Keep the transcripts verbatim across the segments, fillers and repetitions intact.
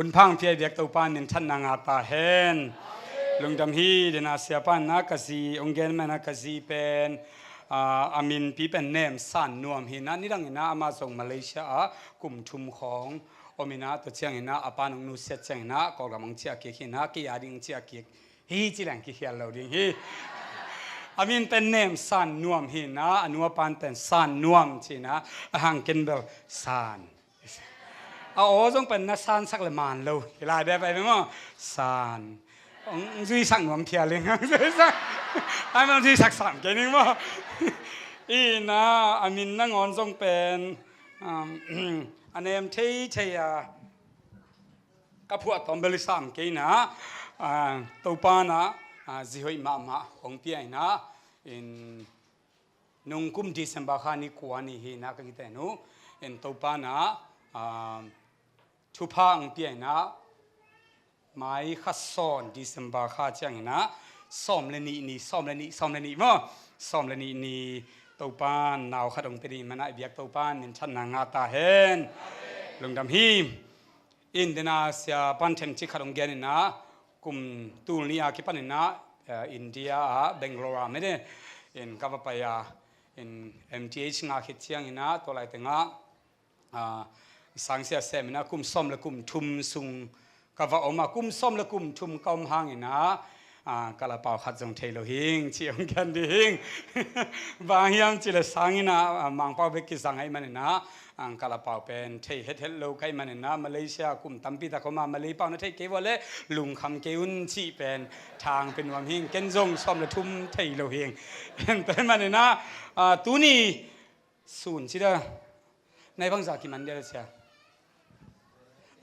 Hun pha hong pia i biak Topa in minthanna ngah ta hen. Lungdam hi. Dena siapa in ah ka zi hong gen man ah, ka zi pen, ah, a minpi pen Nem San Nuam hi in ah, nidang in ah amah zong Malaysia ah kum thum khawng om in ah, tua ciangin ah a pa'n hong nusiat ciangin ah Kawlgam hong ciah kik hi in ah, kei a ding ciah kik hi ci leng kikhial lo ding hi. A min pen Nem San Nuam hi in ah, a nu a pa'n pen San Nuam ci in ah, a hang ken bel San. A aw zong pen na sansak le man lo. Hi lai bia pai maw? San. Hong zuisak nuam phial ing. Hong zuisak. Ai, hong zuisak sam kei ning maw? Hi in ah, a min nangawn zong pen, um, a nem thei thei a, ka phuah tawm bel i sam kei in ah, ah, Topa in ah, ah, zi hoih mahmah hong pia in ah, in nung kum December kha ni kua ni hi in ah ka kiten uh, in Topa in ah, ah, thupha hong pia in ah, May kha sawn December kha ciangin ah, sawm le nih ni, sawm le nih, sawm le nih maw? Sawm le nih ni Topa in nau khat hong pia ding man ah i biak Topa in minthanna ngah ta hen. Lungdam hi. In dena siapa in themcik khat hong gen in ah, kum tul nih a kipan in ah, eh, India ah Bangalore ah mede in ka va pai a, in M T H ngah khit ciangin ah, tua lai teng ah, ah, sangsia sem in ah kum sawm le kum thum sung ka va om a, kum sawm le kum thum ka om hangin ah, ah, ka lapau khat zong thei lo hing ci hong gen ding hing. Bang hiam ci le sang in ah, ah, Mangpau bek kizang ahih manin ah, ah, ka lapau pen thei hethet lo ka hih manin ah, Malaysia kum tampi tak om a, Malay pau na thei kei vua le lungkham kei un cih pen thang pe nuam hing. Ken zong sawm le thum thei lo hing. Tua hih manin ah, ah, tuni sun ci da. Nai bangzah kiman dia le sia.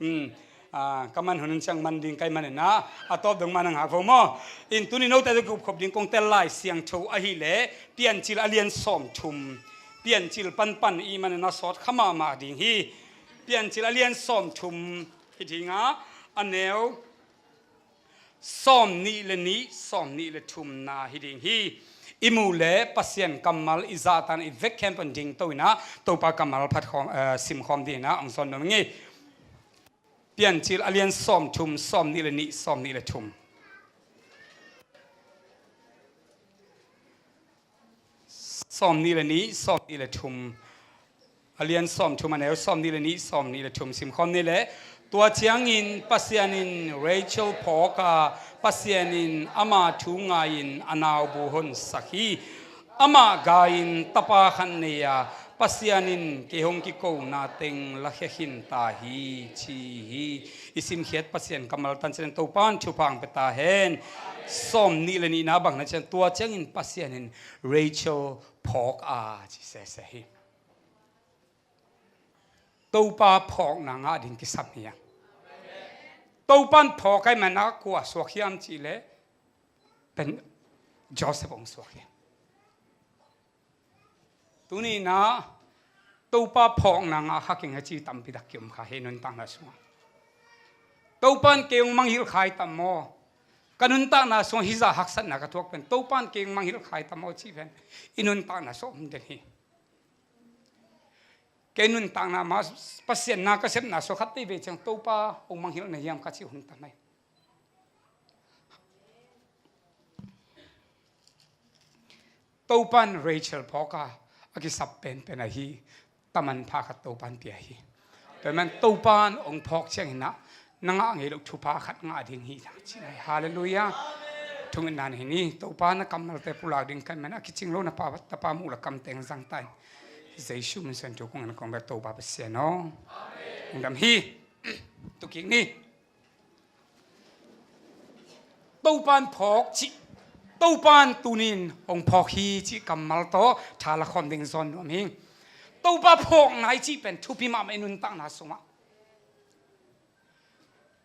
Um, ah, ka man hun in ciang man ding ka hih manin ah, a tawp dong man a ngak vo maw? In tuni note zong kupkhop ding kong tel Lai Siangtho ahih leh Piancil a lian sawm thum, Piancil panpan i hih manin ah sawt kha mahmah ding hi. Piancil a lian sawm thum hi ding a, a neu sawm nih le nih, sawm nih le thumna hi ding hi. I muh le Pasian kammal i zahtan i vek khempeuh in dingto in ah, Topa kammal phat khawm, eh, sim khawm ding in ah hong zawn nuam ing ei. Piancil a lian sawm thum, sawm nih le nih, sawm nih le thum. Sawm nih le nih, sawm nih le thum. A lian sawm thum, a neu sawm nih le nih, sawm nih le thum sim khawm ni le. Tua ciangin Pasian in Rachel phawk a, Pasian in ama thu ngai-in a naubu honsak hi. Amah gai-in tapa khat nei a, Pasian in kei hong kikona teng lakhia khin ta hi, ci hi. I simkhiat Pasian kammal tan ciangin Topa in thupha hong pia ta hen. Sawm nih le nihna bang na ciang, tua ciangin Pasian in Rachel phawk a ci sese hi. Topa phawkna ngah ding kisam hi a. Topa in phawk ahih manin ah kua suak hiam cih leh pen Joseph hong suak hi. Tuni in ah Topa phawkna ngah kha keng a ci tampi tak kiom kha hi nuntakna sungah. Topa in kei hong mangngilh kha hi tam maw? Ka nuntakna sungah hih zah haksatna ka thuak pen Topa in kei hong mangngilh kha hi tam maw cih pen i nuntakna sungah om den hi. Kei nuntakna mah Pasian na ka sepna sungah khat veivei ciang Topa hong mangngilh na hiam ka ci hun tam hi. Topa in Rachel phawk a, a kisap penpen ahi, taman pha khat Topa in pia hi. Tua man Topa in hong phawk ciangin ah na ngah ngei loh thupha khat ngah ding hi na ci nai. Halleluiah. Thungetna nei ni. Topa na kammalte pulak ding ka hih manin a kicing lo na pa, tapa muh le kam teng zang ta in. Jesu min suang thu kong en kong bia Topa Pasian aw. Lungdam hi. Tukik ni. Topa in phawk cih, Topa in tuni in hong phawk hi cih kammal tawh tha la khawm ding zawn nuam hi. Topa phawkna i cih pen thupi mahmah i nuntakna sungah.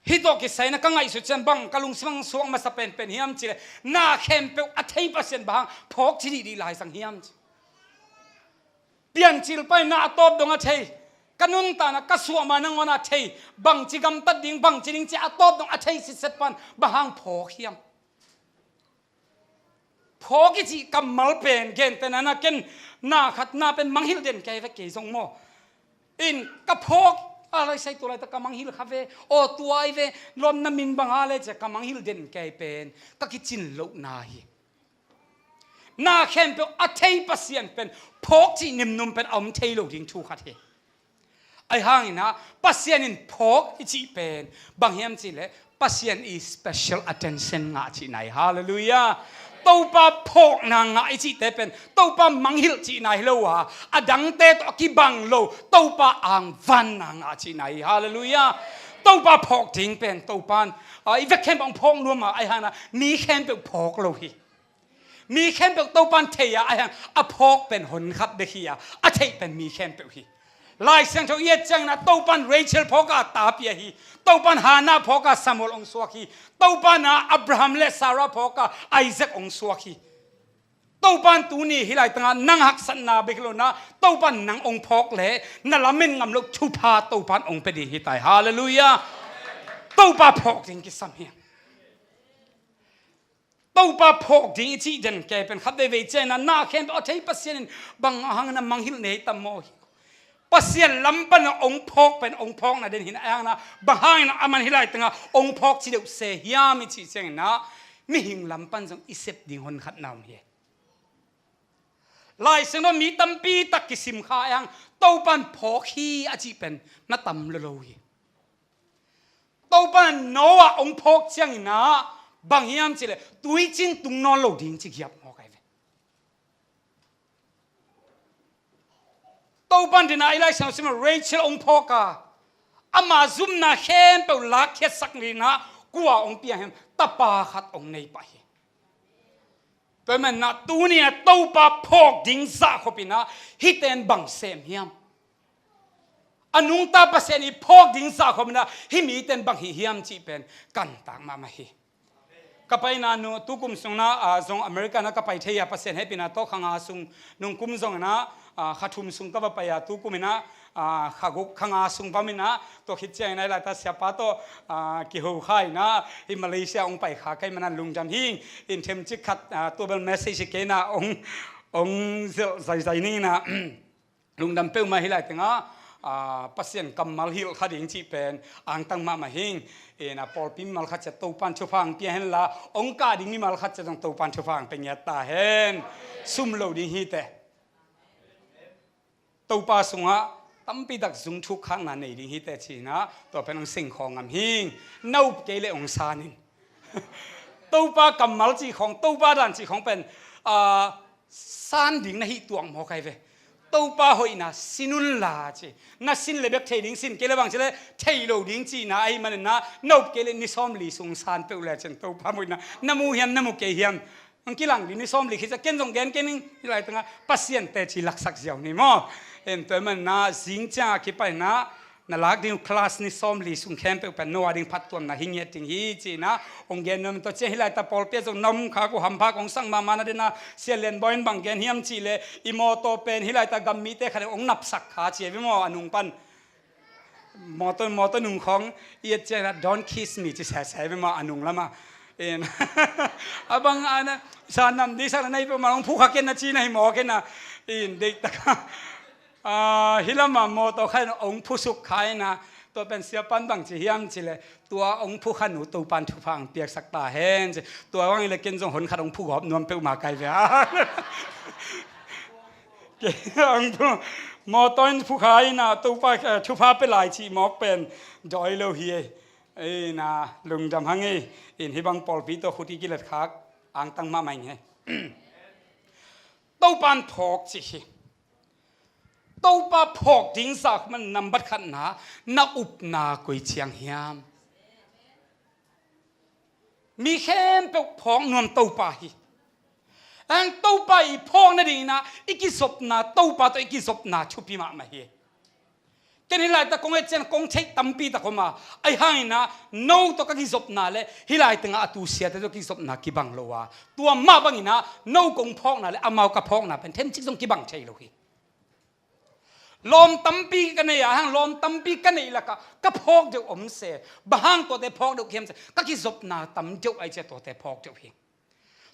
Hih tawh kisai in ah ka ngaihsut ciang bang ka lungsim ah suak masa penpen hiam cih leh na khempeuh a thei Pasian bang hang phawk ci dihdih lai zang hiam ci. Piancil pa in na a tawp dong a thei, ka nuntakna ka suah ma nangawn a thei, bangci gamtat ding, bangci ding ci a tawp dong a thei sitset pa in bang hang phawk hiam? Phawk i cih kammal pen gentehna in ah ken na khat na pen mangngilh den kei ve kei zong maw. In ka phawk A lai sai tua laitak ka mangngilh kha ve, aw tua ai ve, lawm na min bang a le cia ka mangngilh den kei pen ka kicin lohna hi. Na khempeuh a thei Pasian pen phawk cih nimnum pen a om thei lo ding thu khat hi. Ahi hangin ah Pasian in phawk i cih pen bang hiam cih leh Pasian i special attention ngah cihna hi. Halleluiah. Topa phawkna ngah i cihte pen Topa mangngilh cihna hi lo a, a dangte tawh a kibang lo Topa angvanna ngah cihna hi. Halleluiah. Topa phawk ding pen Topa in, ah, i vek khempeuh hong phawk nuam a, ahi hangin ah mi khempeuh phawk lo hi. Mi khempeuh Topa in thei a, ahi hang a phawk pen honkhat bek hi a, a theih pen mi khempeuh hi. Lai Siangtho i et ciangin ah Topa in Rachel phawk a ta pia hi. Topa in Hannah phawk a Samuel hong suak hi. Topa in ah Abraham le Sarah phawk a Isaac hong suak hi. Topa in tuni hih laitangah nang haksatna bek hi lo in ah Topa in nang hong phawk leh na lamen ngam loh thupha Topa in hong pia ding hi ta hi. Halleluiah. Topa phawk ding kisam hi. Topa phawk ding i cih den kei pen khat veivei ciangin ah na khempeuh a thei Pasian in bang hangin ah mangngilh nei tam maw hi. Pasian lam pan a hong phawk pen hong phawkna den hi in ah, ahi hangin ah bang hangin ah aman hih laitangah hong phawk ci deuh se hiam i cih ciangin ah mihing lam pan zong i sep ding honkhatna om hi. Lai Siangtho mi tampi tak kisim kha, ahi hang Topa in phawk hi a cih pen na tam lolo hi. Topa in Noah hong phawk ciangin ah bang hiam cih leh tuicin tung nawn lo ding ci giap mawk ai ve. Topa in dina i Lai Siangtho sim ah Rachel hong phawk a, ama zumna khempeuh lakkhiatsak dingin ah kua hong piang hiam, tapa khat hong nei pah hi. Tua ahih manin ah tuni a Topa phawk ding zahkhop in ah hihte in bang sem hiam? A nungta Pasian i phawk ding zahkhop in ah hih mite in bang hih hiam cih pen kantak mahmah hi. Ka paina nu tukum sungin ah, ah, zong America na ka pai thei a, Pasian hehpihna tawh kha nga sung, nungkum zongin ah, ah, kha thum sung ka va pai a, tukum in ah, ah, kha guk kha nga sung vam in ah, tua khit ciangin ah hih laitah siapa tawh, ah, kiho kha in ah, hih Malaysia hong pai kha ka hih manin lungdam hi ing. In themcik khat, ah, tua bel message kei in ah hong, hong zelh zaizai ning in ah, lungdam peuhmah. Hih laitangah, ah, Pasian kammal hilh kha ding cih pen angtang mahmah hi ing. In ah pawlpi mimal khat ciat Topa in thupha hong pia hen la, hong kah ding mimal khat ciat zong Topa in thupha hong pia ngiat ta hen. Sum lo ding hi teh. Topa sungah tampi tak zung thuk khakna nei ding hi teh ci in ah, tua pen hong seng khawng ngam hi ing. Na up kei leh hong san in. Topa kammal cih khawng, Topa dan cih khawng pen, ah, san ding na hih tuak mawk ai ve. Topa hoihna sin un la ci. Na sin leh bek thei ding sin, kei leh bang ci leh thei lo ding cihna ahih manin ah, na up kei leh ni sawmli sung san peuh lecin Topa hoihna na mu hiam, na mu kei hiam? Hong kilang ding ni sawmli khit ciang ken zong gen kei ning, hih laitangah Pasian teci laksak ziau ni maw. En, tua ahih manin ah zing ciang a kipan in ah na lak ding uh class ni sawmli sung khempeuh pen no a ding phattuamna hi ngiat ding hi ci in ah hong gen nuam. Tua ciang hih laitah pawlpi ah zong na om khak uh hampha kong sak mahmah na ding ah, Sia Lian Bawi in bang gen hiam cih leh, i mawtaw pen hih laitah gam mite khat in hong napsak kha ci hi ve maw, a nung pan. Mawtaw, mawtaw nung khawng i et ciang ah, "Don't kiss me," ci sese hi ve maw, a nung lamah. En, a bang a na sa nam ding sak na nei peuhmah hong phu kha ken na ci na hi maw ken ah. In, deihtak a, ah, hih lamah mawtaw khat in hong phusuk kha in ah, tua pen siapa in bang ci hiam cih leh, "Tua hong phu kha nu Topa in thupha hong piaksak ta hen," ci. Tua bang hi leh ken zong hon khat hong phu gawp nuam peuhmah ka hi ve a. Kei hong phu, mawtaw in phu kha in ah, Topa, eh, thupha pia lai cih mawk pen dawi lo hi. Ei, na lungdam hang ei. In, hih bang pawlpi tawh khut i kilet khak angtang mahmah ing ei. Topa in phawk cih hi. Topa phawk ding zah man nambat khatna, na upna koi ciang hiam? Mi khempeuh phawk nuam Topa hi. Ang Topa i phawk nading in ah i kizopna, Topa tawh i kizopna thupi mahmah hi. Ken hih laitah kong et ciang kong theih tampi tak om a, ahi hangin ah no tawh ka kizopna le hih laitangah a tu siate tawh kizopna kibang lo a, tua mah bangin ah no kong phawkna le amau ka phawkna pen themcik zong kibang thei lo hi. Lawm tampi ka nei a, hang lawm tampi ka neih lakah ka phawk deuh om se. Bang hang tuate phawk deuh ka hiam se, ka kizopna tam deuh ahih ciang tuate phawk deuh hi.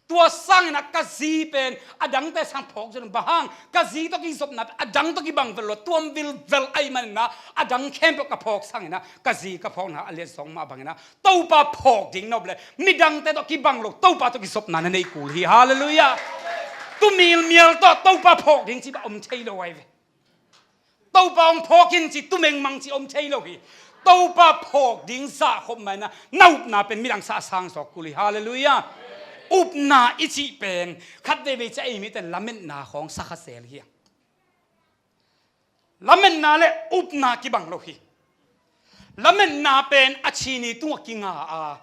Tua sangin ah ka zi pen a dangte sang phawk zong bang hang, ka zi tawh kizopna pen a dang tawh kibang vet lo, tuam vilvel ahih manin ah a dang khempeuh ka phawk sangin ah ka zi ka phawkna a liat zawng mah bangin ah Topa phawk ding nop le midangte tawh kibang lo Topa tawh kizopna na neih kul hi. Halleluiah. Tu milmial tawh Topa phawk ding cih bang om thei lo ahi ve. Topa hong phawk in ci, tu mengmang ci om thei lo hi. Topa phawk ding zahkhop mah in ah na upna pen midang sang a sang zawk kul hi. Halleluiah. Upna i cih pen khat veivei ciang ei mite in lametna khawng sa kha zel hi. Lametna le upna kibang lo hi. Lametna pen a chini tungah kinga a,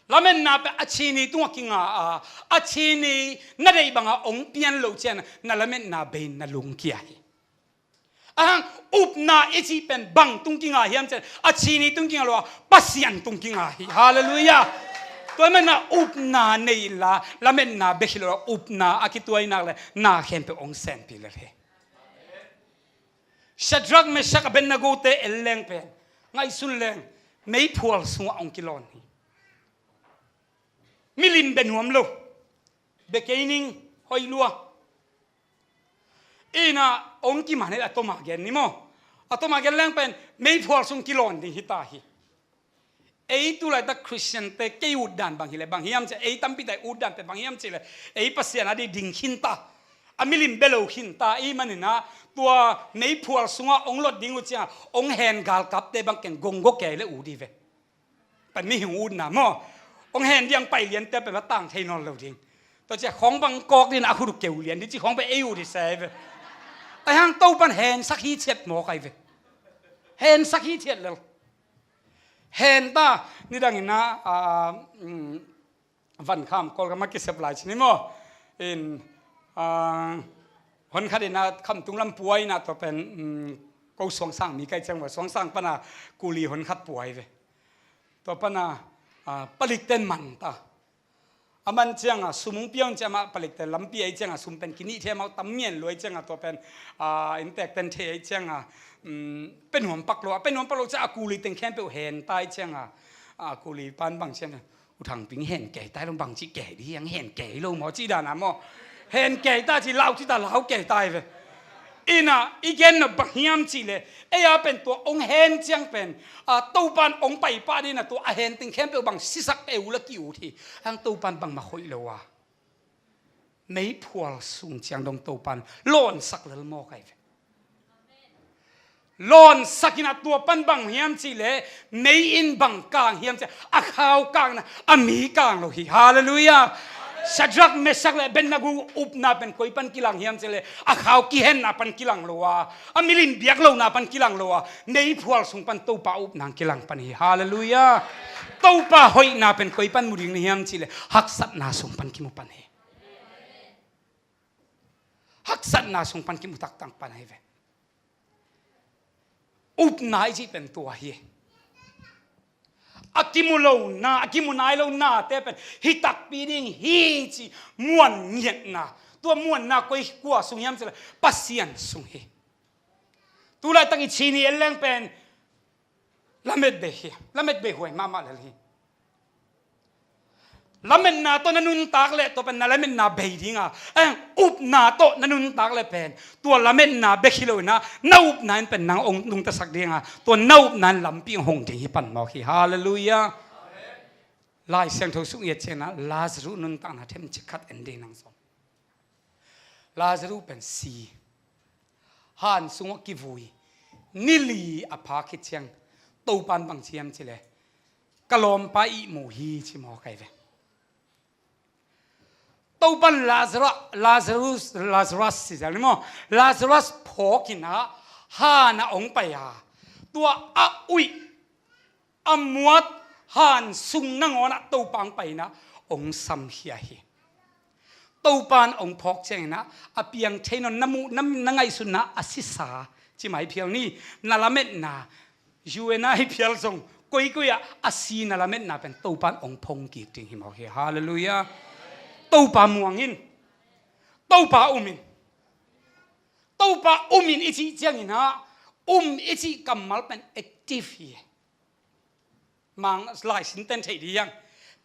lametna pen a chini tungah kinga a, a chini na deih bangah hong pian loh ciang na lametna bei na lungkia hi. Ahang, upna i cih pen bang tung kinga hiam ciang a chini tung kinga lo a, Pasian tung kinga hi. Halleluiah. Tua ahih manin ah upna nei inla lametna bek hi lo a, upna a kituainak le na khempeuh hong senpi lel hi. Shadrach, Meshach, Abednego te en leng pen, ngaihsun leng, meiphual sungah hong kilawn hi. Milim bia nuam lo, bia kei ning, hoih lua. Inah hong kiman hi a, toma gen ni maw. A toma gen leng pen meiphual sung kilawn ding hi ta hi. Ei tulaitak Khristiante kei ut dan bang hileh bang hiam ciah, ei tampite ut dante bang hiam cihleh, ei Pasian a dih ding khinta, a milim bia lo khinta i hih maninah tua meiphual sungah hong lot ding uh ciangah hong hen galkapte bang ken gonggo kei le ut hi ve. Pen mihing utna maw, hong hen diang pai liante pen va tang thei nawn lo ding. Tua ciah khawng bang kawk ding a khut uh keu lian ding ci khawng pen ei ut hi se hi ve. Ahi hang Topan hensak hi ciat mawk ahi ve. Hensak hi ciat lel. Hen ta, nidangin ah, ah, um, Vankham, Kawlgam a kisep lai cin hi maw? In, ah, hon khat in ah Khamtung lam pua in ah tua pen, um, ko suangsang mi kai ciang maw, suangsang pan a kuli hon khat pua hi ve. Tua pan a, ah, palikten man ta. A man ciangah sum hong pia un ciah mah palikte lampi ahi ciangah sum pen kinih thei mah uh tam ngen lua ahi ciangah tua pen, ah, inntek ten thei ahi ciangah, um, pe nuam pak lo, a pe nuam pak lo ciah a kuli teng khempeuh hen ta ahi ciangah, a kuli pan bang ciangah, U Thang Ping hen kei ta hi lo, bang ci kei dih hiang, hen kei lo maw ci dan a maw. Hen kei ta ci lau ci ta lau kei ta hi ve. Inah i gen nop bang hiam cihleh, ei a pen tua hong hen ciang pen, a, Topan hong paipah dih inah tua a hen teng khempeuh bang sisak eu la ki-ut hi. Ang Topan bangmah hoih lo a, meiphual sung ciang dong Topan lawnsak lel mawk ahi ve. Lawnsak inah tua pan bang hiam cihleh, mei in bang kang hiam cihleh, a khau kang inah a mi kang lo hi. Halleluiah. Shadrach, Meshach le Abednego upna pen koi pan kilang hiam cihleh, a khau kihenna pan kilang lo a, a milim biak lona pan kilang lo a, meiphual sung pan Topa upna kilang pan hi. Halleluiah. Topa hoihna pen koi pan mu ding na hiam cihleh, haksatna sung pan kimu pan hi. Haksatna sung pan kimu taktak pan ahi ve. Upna i cih pen tua hi. A kimu lona, a kimu nai lonate pen hi takpi ding hi ci muan ngiatna. Tua muanna koi kua sung hiam cihleh Pasian sung hi. Tulaitak i cini en leng pen lamet bei hi, lamet bei huai mahmah lel hi. Lametna tawh na nuntak leh tua pen na lametna bei dinga, eh, upna tawh na nuntak leh pen tua lametna bek hi lo inah na upna in pen nang hong nungtasak dinga, tua na upna in lampi hong ding hi pan mawk hi. Halleluiah. Lai Siangtho sung i et ciangah Lazarus nuntakna themcik khat en ding nang zong. Lazarus pen si, han sungah kivui, ni li a phak khit ciang Topan bang ci hiam cihleh, ka lawmpa ihmu hi ci mawk ahi ve. Topan Lazarus, Lazarus, Lazarus ci zel ni maw, Lazarus phawk inah han ah hong pai a, tua a uih a muat han sung nangawnah Topa hong pai inah hong samkhia hi. Topan hong phawk cianginah a piang thei nawn, na muh na, na ngaihsutna a sisa ci mai phial ni, na lametna, U N a hi phial zong koikoi ah a si na lametna pen Topan hong phong kik ding hi mawk hi. Halleluiah. Topa muang in, Topa um in. Topa um in i cih cianginah um i cih kammal pen active hi. Mang lai sinten theih dih hiang.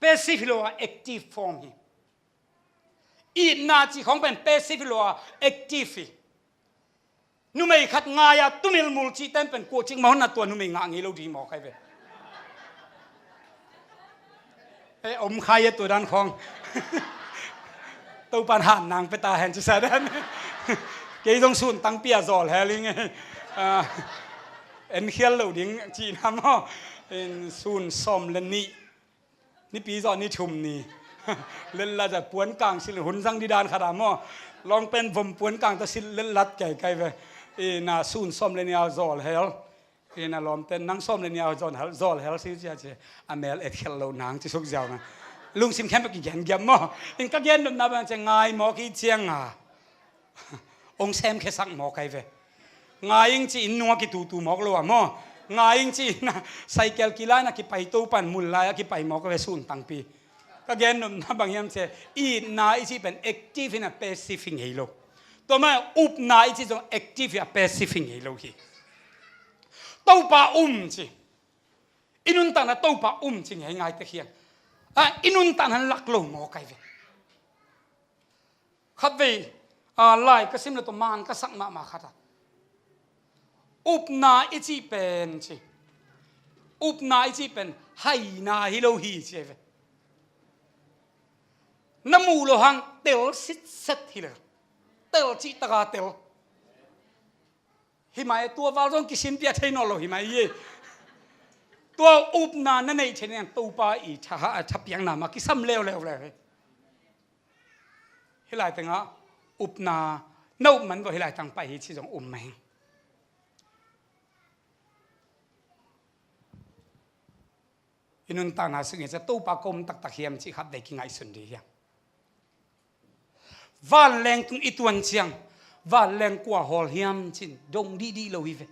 Passive hi lo a, active form hi. Itna cih khawng pen passive hi lo a, active hi. Numei khat ngai-a tumilmul cihte pen kuacik mah hon na tua numei ngah ngei lo ding maw kai ve. E, om khai e tua dan khawng. Topan han nang pia ta hen ci sa dan. Kei zong sun tangpi a zawl hel ing e. A, en khial lo ding cihna maw. In sun sawm le nih. Nipi zawh ni thum ni. Letlat a puan kang silh hun zang di dan khat a maw. Lawng pen vom puan kang tawh silh letlat kei kai ve. Ina sun sawm le nih a zawl hel. Ina lawmte nang sawm le nih a zawl hel, zawl hel si cia ci. A mel et khelh lo nang ci suk ziau na. Lungsim khempeuh kigen giam maw. In ka gen nopna bang ci ngai maw ki ciang a. Ong sem khesak maw kai ve. Ngai ing ci in nunga kitutu mawk lo a maw. Ngai ing ci in a cycle kilai na kipai Topan mul lai a kipai mawk ve sun tangpi. Ka gen nopna bang hiam ci itna i cih pen active in a passive hi ngei lo. Tua mah upna i cih zong active hi a passive hi ngei lo hi. Topa um ci. I nuntakna Topa um ci ngei ngai tek hiang. A, i nuntakna lak lo maw kai ve. Khatvei, a, lai ka sim le tua man ka sak mahmah khat a. Upna i cih pen ci. Upna i cih pen haina hi lo hi ci ve. Na muh lo hang tel sitset hi lo. Tel cih taka tel. Hi mai tua val zong kisin pia thei nawn lo hi mai hi. Tua upna na neih thei niang Topa i tha, thapiakna ma kisam leuleu le. Hi lai tengah upna na up man vawh hi lai tang pai hi ci zong um mah hi. I nuntakna sung hi cia Topa ka um taktak hiam cih khat vei kingaihsun dih hiam. Vanleng tung i tuan ciang vanleng kua hawl hiam cin dong dihdih lo hi ve.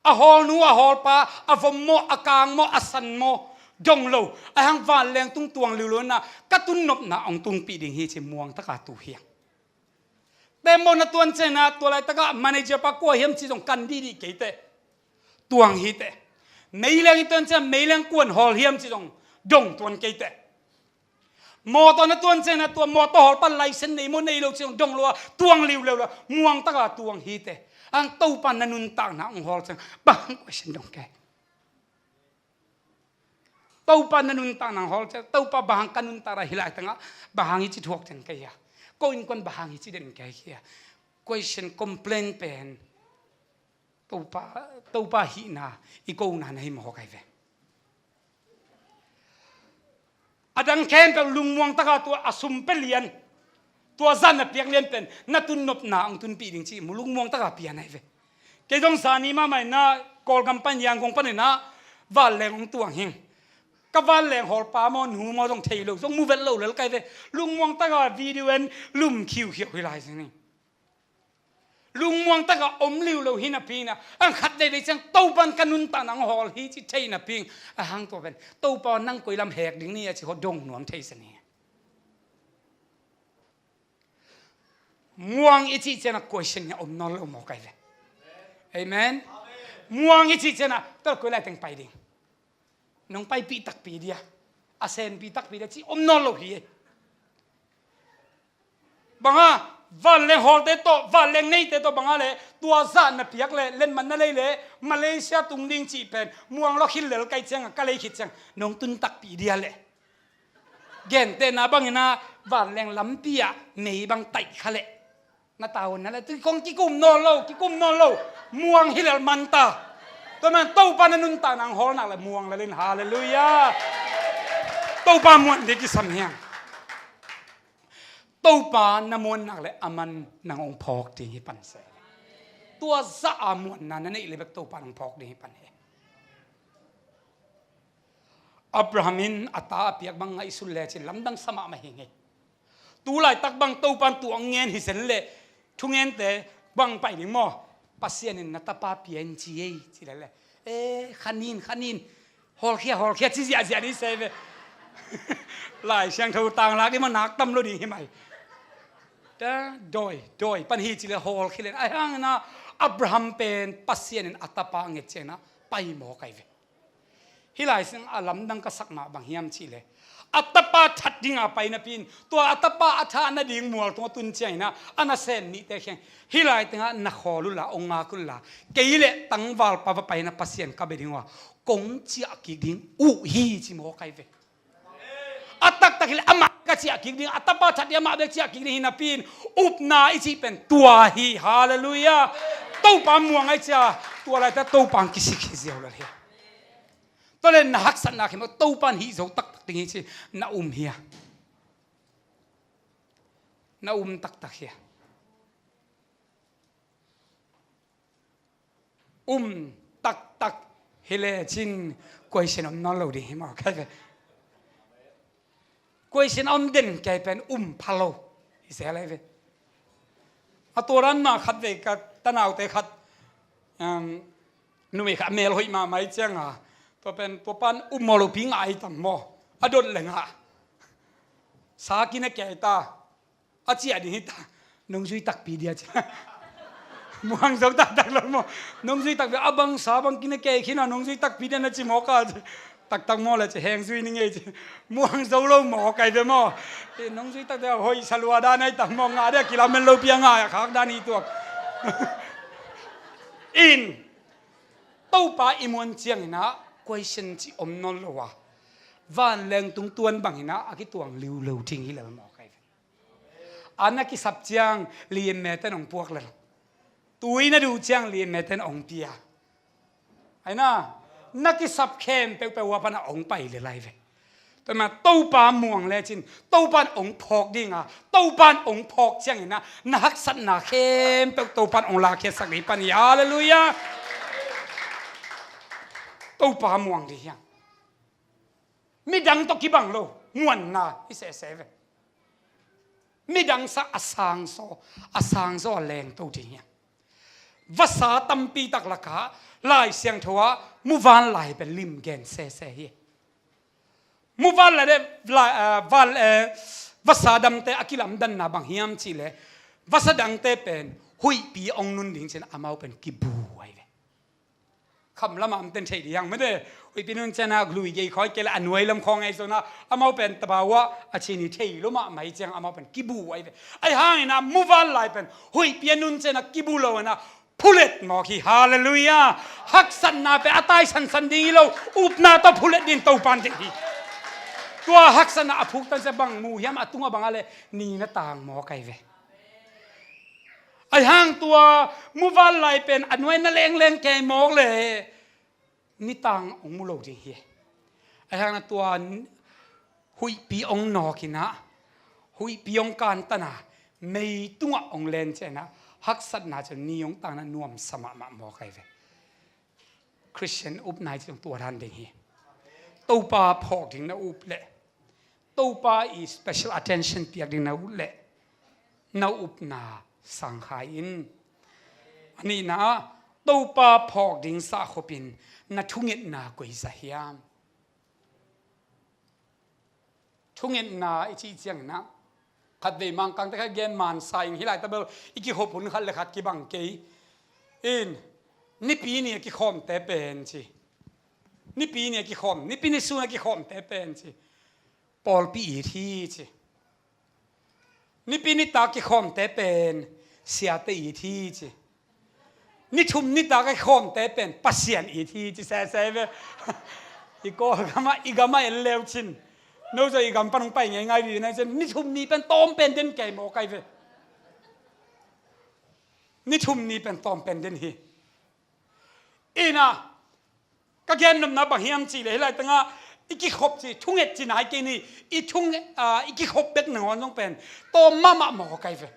A hawlnu a hawlpa a vom maw a kang maw a san maw dong lo a hang vanleng tung tuang liulo na ka tunnopna ong tungpih ding hi ci muang taka tu hiang. Tembaw na tuan ciangin ah tua laitakah manager pa kua hiam ci zong kan dihdih kei teh. Tuang hi teh. Meileng i tuan ciangin meileng kuan hawl hiam ci zong dong tuan kei teh. Mawtaw na tuan ciangin ah tua mawtaw hawl pan license nei maw nei lo ci zong dong lo a tuang liu leu lo a muang taka tuang hi teh. Ang Topa na nuntakna ong hawl ciang bang question dong kei. Topa na nuntak nang hawl ciang Topa bang hang ka nuntak ra hi lai tangah bang hang hi ci thuak den kei hia? Ko innkuan bang hang hi ci den kei hia? Question complain pen Topa, Topa hihna i kona na hi maw kai ve. A dang khempeuh lungmuang taka tua a sum pia lian tua zan a piak lian pen na tunnopna ang tunpih ding ci mu lungmuang taka pian ahi ve. Kei zong zani mahmah inah Kawlgam pan Yangon pan inah vanleng hong tuang hing. Ka vanleng hawlpa maw nu maw zong thei lo zong mu vet lo lel kai ve. Lungmuang taka video en lum khiukhiau hi lai zing ni. Lungmuang taka om liu lo hi napi inah ang khat veivei ciang Topan ka nuntak nang hawl hi ci thei napi ing a hang tua pen Topa nang koi lam hek ding ni a ci haw dong nuam thei sa ni. Muang i cih ciangin a question hi a om nawn lo maw kai ve. Amen. Muang i cih ciangin a tel koi lai teng pai ding. Nong paipih takpi dia a senpih takpi dia cih om nawn lo hi. Banga vanleng hawlte tawh vanleng neite tawh banga le tua zah na piak le lenman na lei le Malaysia tung ding cih pen muang lo khil lel kai cianga ka lei khit ciang nong tun takpi dia le. Gentehna bangin a vanleng lampi ah mei bang taih kha leh na tauna le tu kong kikum nawn lo kikum nawn lo muang hi lel manta. Tua man Topa na nuntak nang hawl nak le muang lel in halleluiah. Topa muan ding kisam hiang. Topa na muan nak le aman nang ong phawk ding hi pan se. Tua zah a muanna na neih le bek Topa nang phawk ding hi pan hi. Abraham in a ta a piak bang ngaihsun lecin lamdang sa mahmah hi ngei. Tu laitak bang Topan tu ang ngen hi zen le thungente bang pai ding maw? Pasian in na tapa pia in ci ei ci le le. E khanin khanin hawlkhia hawlkhia ci ziahziah dih se ve. Lai Siangtho tanglak dih maw nak tam lo ding hi mai. Ta dawi dawi pan hi ci le hawlkhia len a hangna Abraham pen Pasian in a tapa nget ciangna pai maw kai ve. Hih lai sing a lamdang ka sak mah bang hiam cih leh A tapa that dinga pai napi-in, tua a tapa a thah nading mual tungah tun ciangin ah, a nasem nihte kheng, hih lai tengah na khawl unla, hong ngak unla, kei le tangvalpa va paina Pasian ka bia ding uh a, kong ciah kik ding uh hi, ci mawk ai ve. A taktak hileh amah ka ciah kik ding, a tapa that hi amah bek ciah kik ding hi napi-in, upna i cih pen tua hi. Halleluiah. Topa muang ai cia, tua laite Topa hong kisik hi ziau lel hi. Tua le na haksatna khempeuh Topa in hih zo taktak ding hi ci, na um hia? Na um taktak hia? Um taktak hi lecin question om nawn lo ding hi maw? Kai ve. Question om den kei pen um pha lo hi se lai ve. A tua dan mah khat vei ka tanaute khat, um, numei khat a mel hoih mahmah hi cianga, tua pen tua pan um maw lopi ngah ai tam maw? A dot le ngah. Sa kina kei ta. A ciah ding hi ta. Nong zui takpi dia ci. Muang zo taktak lo maw? Nong zui takpi a bang sa bang kina kei khin a nong zui takpi dia na ci mawk a ci. Taktak maw le ci heng zui ni ngei ci. Muang zo lo maw kai ve maw? Eh, nong zui taktak hoih sa lua dan ai tak maw? Ngah dia kilamen lopi a ngah a khak dan hi tuak. In Topa i muan ciangin ah question ci om nawn lo a, vanleng tung tuan bangin ah a kituang liu lo ding hi lel maw kai ve. A na kisap ciang lianmete in hong puak lel. Tui na duh ciang lianmete in hong pia. Ai na, na kisap khempeuh peuh a pan a hong pai lel ai ve. Tua mah Topa muang lecin Topa in hong phawk ding a, Topa in hong phawk ciangin ah na haksatna khempeuh Topa in hong lakkhiatsak ding pan hi. Halleluiah. Topa muang ding hiang. Midang tawh kibang lo muanna hi sese ve. Midang sa a sangsaw, a sangsaw a lengto ding hiam? Vasa tampi tak lakah Lai Siangtho ah muvanlai pen lim gen sese hi. Muvanlai de, lai, ah, val, eh, vasa damte a kilamdanna bang hiam cihleh, vasa dangte pen huihpi hong nun ding ciang amau pen kibu ai ve. Kham lamah om ten thei dih hiang mete. Huihpi nun ciangin ah lui gei khawng kei le a nuai lam khawng ahi zongin ah amau pen tabau ah a cin hi thei lo mahmah hi ciang amau pen kibu ai ve. Ahi hangin ah muvanlai pen huihpi a nun ciangin ah kibu lo in ah phulet mawk hi. Halleluiah. Haksatna pen a tai sansan ding hi lo, upna tawh phulet ding Topa in deih hi. Tua haksatna a phuktan ciang bang mu hiam a tungah bang a le ni na tang mawk ai ve. Ahi hang tua muvanlai pen a nuai na lengleng kei mawk le nitang hong mu lo ding hi. Ahi hang na tua huihpi hong nawk in ah, huihpi hong kantan a, mei tungah hong len ciangin ah haksatna ciang ni hong tang in ah nuamsa mahmah mawk ai ve. Khristian upna hi ciang tua dan ding hi. Topa phawk ding na up leh, Topa i special attention piak ding na up leh, na upna sangkhai in. A nihna ah Topa phawk ding sahkhopin na thungetna koi zah hiam? Thungetna i cih ciangin ah khatvei Mangkangte khat gen mansa in hih lai tabel i kikhop hun khat le khat kibang kei in, Nipi ni a kikhawmte pen ci. Nipi ni a kikhawm, Nipi ni sun a kikhawmte pen ci, pawlpi it hi ci. Nipi nitak kikhawmte pen siate it hi ci. Ni thum nitak a kikhawmte pen Pasian it hi ci sese ve. I Kawlgamah, i gamah en leu cin. No zong i gam pan hong pai ngeingai dih na cin. Ni thum ni pen tawm pen den kei mawk ai ve. Ni thum ni pen tawm pen den hi. Ina, ka gennopna bang hiam cihleh hih laitangah i kikhop ci, thunget ci nai kei ni, i thung, ah, i kikhop bek nangawn zong pen tawm mahmah mawk ai ve.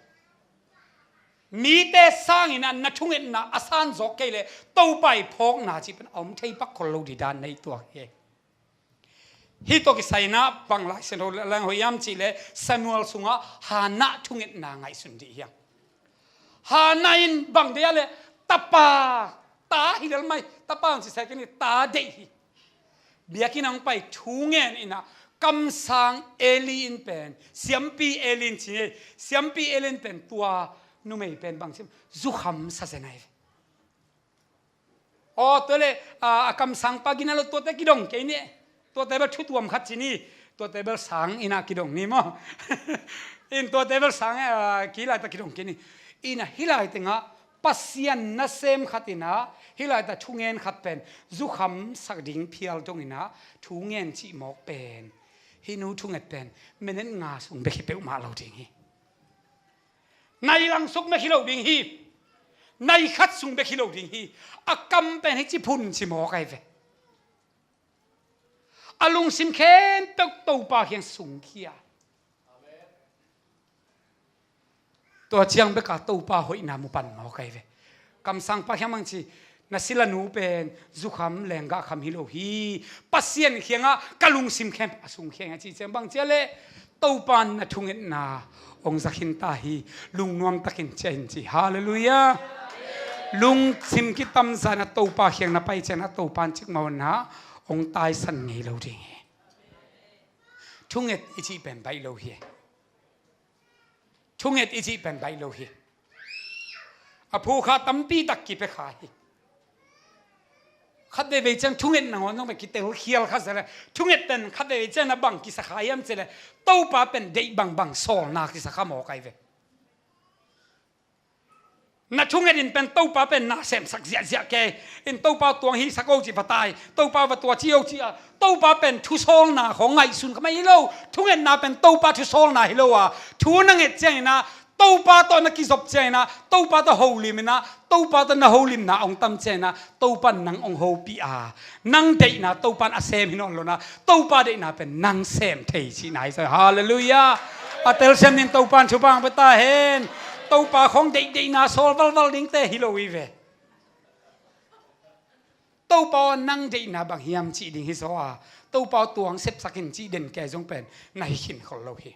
Mite sangin ah na thungetna a sanzawk kei leh Topa i phawkna cih pen a om thei pak khol lo dih dan na hi tuak hi. Hih tawh kisai in ah bang Lai Siangtho leng hoih hiam cihleh Samuel sungah Hannah thungetna ngaihsun dih hiam? Hannah in bang deih a leh tapa, ta hi lel mai, tapa hong ci sek in hi, ta deih hi. Biakinn ah hong pai thu ngen in ah kamsang Eli in pen, siampi Eli in ci ngei, siampi Eli in pen tua numei pen bang ci hiam, zukham sa zen ai ve. Aw, tua leh, a, a kamsangpa gina lo tuate kidong kei ni. Tuate bel thutuam khat ci ni. Tuate bel sang in ah kidong ni maw? In tuate bel sang, ah, ki laita kidong kini. In ah hih lai tengah Pasian nasem khat in ah hih laita thungen khat pen zukham sak ding phial dong in ah thungen cih mawk pen, hih nu thunget pen minute nga sung bek hi peuhmah lo ding hi. Nai lang suk bek hi lo ding hi. Nai khat sung bek hi lo ding hi. A kam pen hih ci phun ci mawk ai ve. A lungsim khempeuh Topa kiang sungkhia. Tua ciang beka Topa hoihna mu pan mawk ai ve. Kamsangpa kiang bang ci, na sila nu pen zukham lenggah kham hi lo hi. Pasian kiangah ka lungsim khempeuh a sungkhia hi a ci ciang bang cia leh Topa in na thungetna hong za khin ta hi. Lungnuam takin cia in ci. Halleluiah. Lungsim kitamzan a Topa kiang na pai ciang a Topa in cikmah na hong taisan ngei lo ding hi. Thunget i cih pen baih lo hi. Thunget i cih pen baih lo hi. A phukha tampi tak kipia kha hi. Khat veivei ciang thunget nangawn zong pen kitel khial kha sia le, thunget pen khat veivei ciang na bang kisa kha hiam cia le, Topa pen deih bangbang sawlna kisa kha mawk ai ve. Na thunget in pen Topa pen na semsak ziahziah kei. In Topa tuang hisak o ci va tai. Topa va tua ci o ci a. Topa pen thusawlna khawng ngaihsun kha mah hi lo. Thungetna pen Topa thusawlna hi lo a. Thu na nget ciangin ah, Topa tawh na kizop ciangin ah, Topa tawh holim in ah, Topa tawh na holimna hong tam ciangin ah, Topa in nang hong hopih a. Nang deihna Topa in a sem hi nawn lo na, Topa deihna pen nang sem thei cihna hi zaw. Halleluiah. A telsiam nin Topa in thupha hong pia ta hen. Topa khawng deihdeihna sawl valval dingte hi lo hi ve. Topa aw nang deihna bang hiam cih ding hi zaw a. Topa aw tuang sepsak in cih den kei zong pen na hi khin khol lo hi.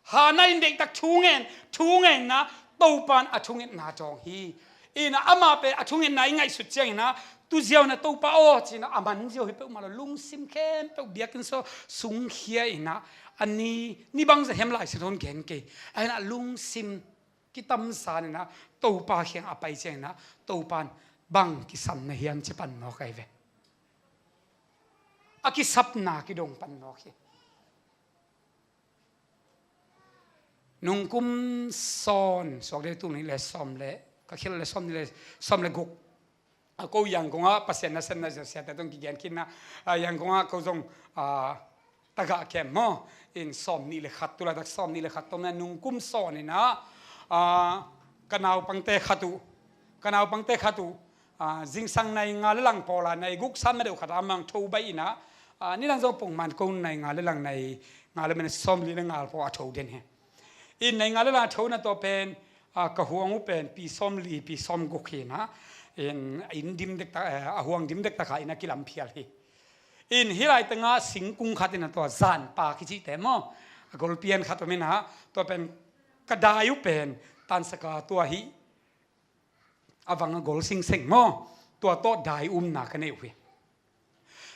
Hana in deihtak thungen, thungenna Topa in a thungetna dawng hi. Ina amah pen a thungetna i ngaihsut ciangina, tuziauna Topa aw cina a man ziau hi peuhmah lo, lungsim khempeuh biakinn saw sungkhia ina, a ni, ni bangzah hiam Lai Siangtho in gen kei. A ina lungsim kitamzan ina Topa kiang a pai ciangina Topa in bang kisam na hiam ci pan mawk ai ve. A kisapna kidong pan mawk hi. Nungkum sawn, suak deuh tul nih le sawm le, ka khil le sawm nih le, sawm le guk. A ko Yangon ah Pasian nasem na siate tawh kigen khin na, a Yangon ah ko zong, a, tagah kem maw, in sawm nih le khat, tulaitak sawm nih le khat tawm na nungkum sawn ina, a, ka naupangte khat uh, ka naupangte khat uh, a, zingsang nai nga le lang pawla nai guk san na deuh khat a mang tho baih ina, a, nidang zong pongman ko nai nga le lang nai nga le minute sawm li le nga pawl a tho den hi. In nai nga le lang a tho na tua pen, a, ka huang uh pen pi sawm li, pi sawm guk hi na, in, in dim dektak, eh, a huang dim dektak a ina kilam phial hi. In hih lai tengah singkung khat ina tua zanpa kicihte maw, a golpian khat om ina, tua pen ka dai uh pen tansaka tua hi. A vang a gol singseng maw, tua tawh dai umna ka neih uh hi.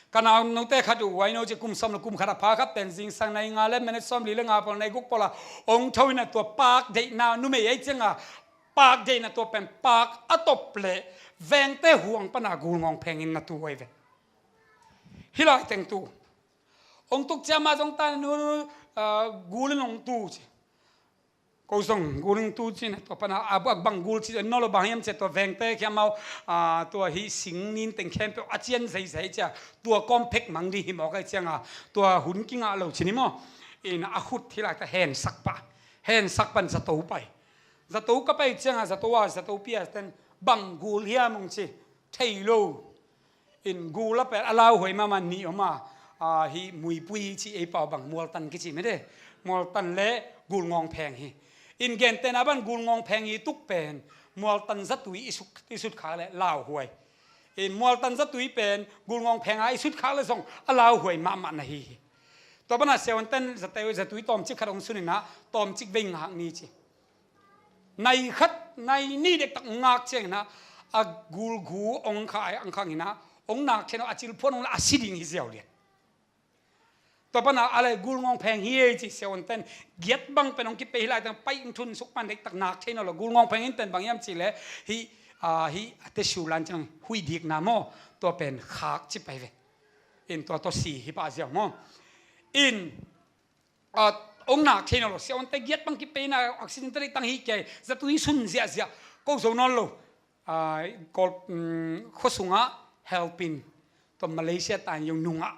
Ka naunote khat uh, uaino ci kum sawm le kum khat a pha khat pen zingsang nai nga le minute sawm li le nga pawl nai guk pawla ong tho ina tua paak deihna numei ei cianga paak deihna tua pen paak a top le vengte huang pana gul ngawng phengin na tu uh ai ve. Hih lai teng tu ong tuk ciama zong ta nu, ah, gul in ong tu ci. Ko zong gul in tu cin tua pana a bang gul ci no lo bang hiam cia tua vengte kiamau, a, tua hi sing nin teng khempeuh a cian zeizei cia tua kawm phek mang ding hi mawk ai cianga tua hun kingah lo cin hi maw? In a khut hi lai ta hensak pa, hensak pan zato pai. Zato ka pai cianga zato a zato pia ten bang gul hiam ong ci thei lo. In gul a pen a lauhuai mahmah nih om a, a, hi muipui ci ei pau bang mualtan kici mede. Mualtan le gul ngawng pheng hi. In gentehna ban gul ngawng pheng hi tuk pen mualtan zatui i sut, i sut khak le lauhuai. In mualtan zatui pen gul ngawng pheng a i sut khak le zong a lauhuai mahmah na hi hi. Tua bana siawanten zatui, zatui tawmcik khat ong sunina tawmcik vei ngak ni ci. Nai khat, nai nih dektak ngak ciangina a gulgu ong kha ai ang khangina ong nak theno a cilphuan ong la a si ding hi ziau lian. Tua pana a le gul ngawng pheng hi ei ci siawanten giat bang pen ong kipei hi lai tang pai ong thun suk pan dektak nak theno lo gul ngawng pheng in pen bang hiam ci le hi, a, hi a te su lan ciang hui dikna maw tua pen khak ci pai ve. In tua tawh si hi pah ziau maw? in, ah, ong nak thei nawn lo, siavuante giat bang kipei na, oxygen te tang hi kei, zatui sun ziahziah, ko zo nawn lo. Ah, Kawl, um, khua sungah helping, tua Malaysia tan yong nungah,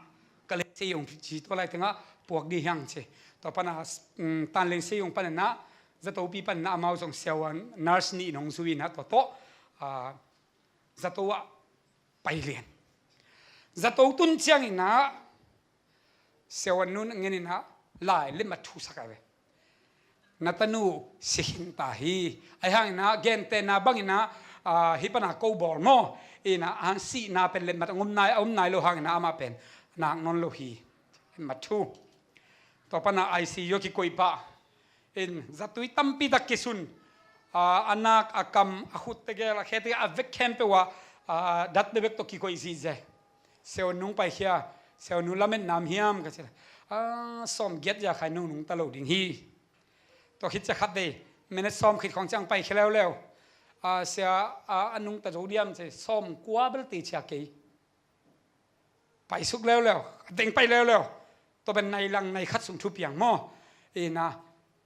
ka lei se yong ci tua lai tengah puak di hiang ci. Tua pana, um, tan lei se yong panana, zatopi panana amau zong siavuan nurse nih nong zuina tua tawh, ah, zato ah pai lian. Zato tun ciangina, siavuan nun ngenina, lai le mat thusak a ve. Na tanu si khin ta hi. Ai hangina, gentehna bangina, ah, hi pana ko bawl maw. Ina, hang sihna pen le mat a om nai, a om nai lo hangina, amah pen nak nawn lo hi. Mat thu. Tua pana I C U a kikoih pah. In, zatui tampi tak kisun. Ah, a nak, a kam, a khut tegel, a khe tegel, a vek khempeuh ah, ah, dat bebek tawh kikoih zihzeh. Siavuan nung paikhia, siavuan nung lamet nam hiam ka ci. Ah, sawm giat za khai nung nungta lo ding hi. Tua khit cia khat vei, minute sawm khit khong ciang paikhia leuleu. Ah, sia, ah, a nungta zo diam ci, sawm kua bel ti cia kei. Paisuk leuleu, a teng pai leuleu. Tua pen nai lang nai khat sung thupiang maw. Ina,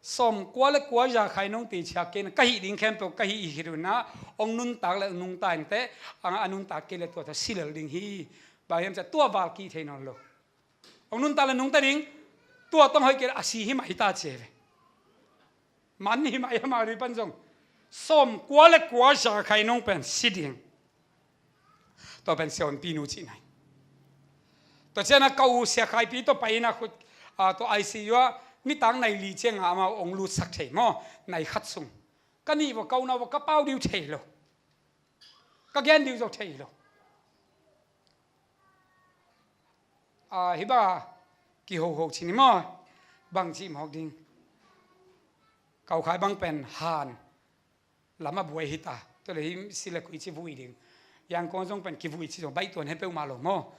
sawm kua le kua za khai nong ti cia kei na, ka hih ding khempeuh ka hih hi khit uh na, ong nuntak le nungta inteh, a, a nuntak kei le tua ta si lel ding hi. Bang hiam cia tua val kih thei nawn lo. Ong nuntak le nungta ding, tua tong hoih kei le a si hi mah hi ta cia ve. Man hi mah hi mah ri pan zong. Sawm kua le kua za khai nong pen si ding. Tua pen siavuanpi nu cih nai. Tua ciana ka u sia khaipi tua paina khut, ah, tua I C U a, nitang nai li cianga amau ong lutsak thei maw, nai khat sung. Ka nih vua, ka u nau vua, ka pau diu thei lo. Ka gen diu zo thei lo. Ah, hi ba, kihoho cini maw, bang cih mawk ding. Kau khai bang pen han. Lam a buai hi ta. Tua le hi si le khui ci vui ding. Yangon zong pen kivui ci zong baih tuan he peuhmah lo maw.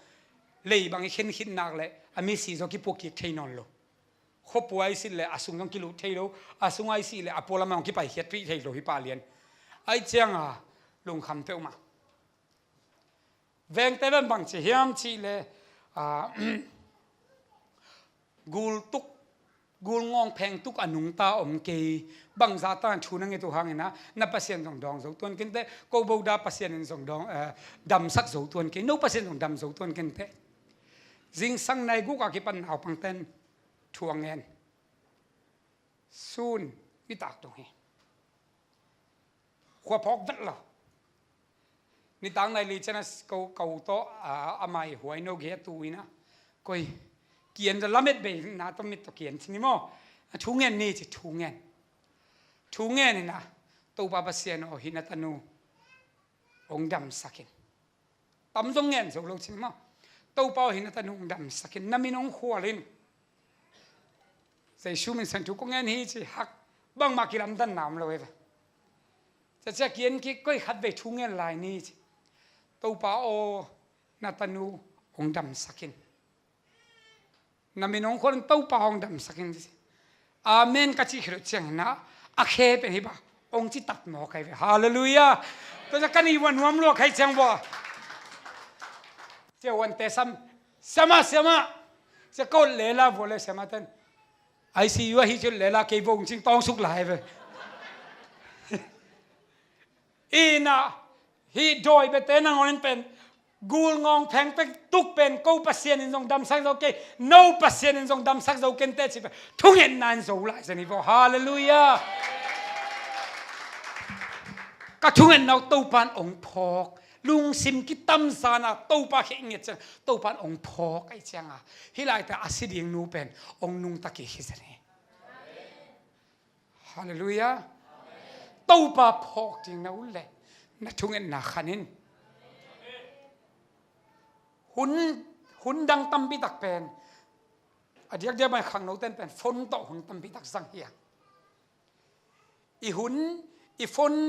Lei bang i khen khit nak le a misi zong kipuak kik thei nawn lo. Khuapua i sit le a sung zong kilut thei lo. A sung a i sih le a pualam zong kipaikhiat pih thei lo hi pah lian. Ai cianga lungkham peuhmah. Vengte pen bang ci hiam cih le, ah, gul tuk, gul ngawng pheng tuk a nungta om kei, bangzah ta thu na nget uh hangin ah, na Pasian zong dawng zo tuan kei inteh, ko boda Pasian in zong dawng, eh, damsak zo tuan kei, no Pasian zong dam zo tuan kei inteh. Zingsang nai guk a kipan naupangten thu a ngen. Sun, nitak dong hi. Khua phawk vet lo. Nitak nai li ciana ko, ko tawh, a, a mai huai no gei a tu ina. Koi, kian za lamet bei na tawh mit tawh kian cini maw. A thu ngen ni ci thu ngen. Thu ngen ina, Topa Pasian aw hi na tanu. Ong damsakin. Tam zong ngen zo lo cin maw. Topa aw hi na tanu ong damsakin, na min ong khualin. Jesu min san thu ko ngen hi ci hak. Bangmah kilamdanna om lo e ve. Cia cia kian kik koi khat vei thu ngen lai ni ci. Topa aw na tanu ong damsakin. Na min ong khualin Topa ong damsakin ci. Amen ka cih khit uh ciangin ah, a khe pen hi ba, ong ci tat mawk ai ve. Halleluiah. Tua cia ka ni vua nuam lua khai ciang vua. Cia uante sam, siama, siama. Cia ka ut lela vua le siama ten. I C U ahi ciut lela kei vua ong cing tawng suk lai ve. Ina, hi dawi bete nangawn in pen, gul ngawng pheng pek tuk pen, ko Pasian in zong damsak zo kei, no Pasian in zong damsak zo kei inteh ci pen, thungetna in zo lai zen hi vaw. Halleluiah. Ka thungetna uh Topa in ong phawk, lungsim kitamzana Topa kheh nget ciang, Topa in ong phawk ai cianga, hi laite a si ding nu pen, ong nungta kik hi zen hi. Halleluiah. Topa phawk ding na ut leh na thungetna khanin. Hun, hun dang tampi tak pen, a diakdiak mai khangno ten pen phone tawh hun tampi tak zang hi a. I hun, i phone,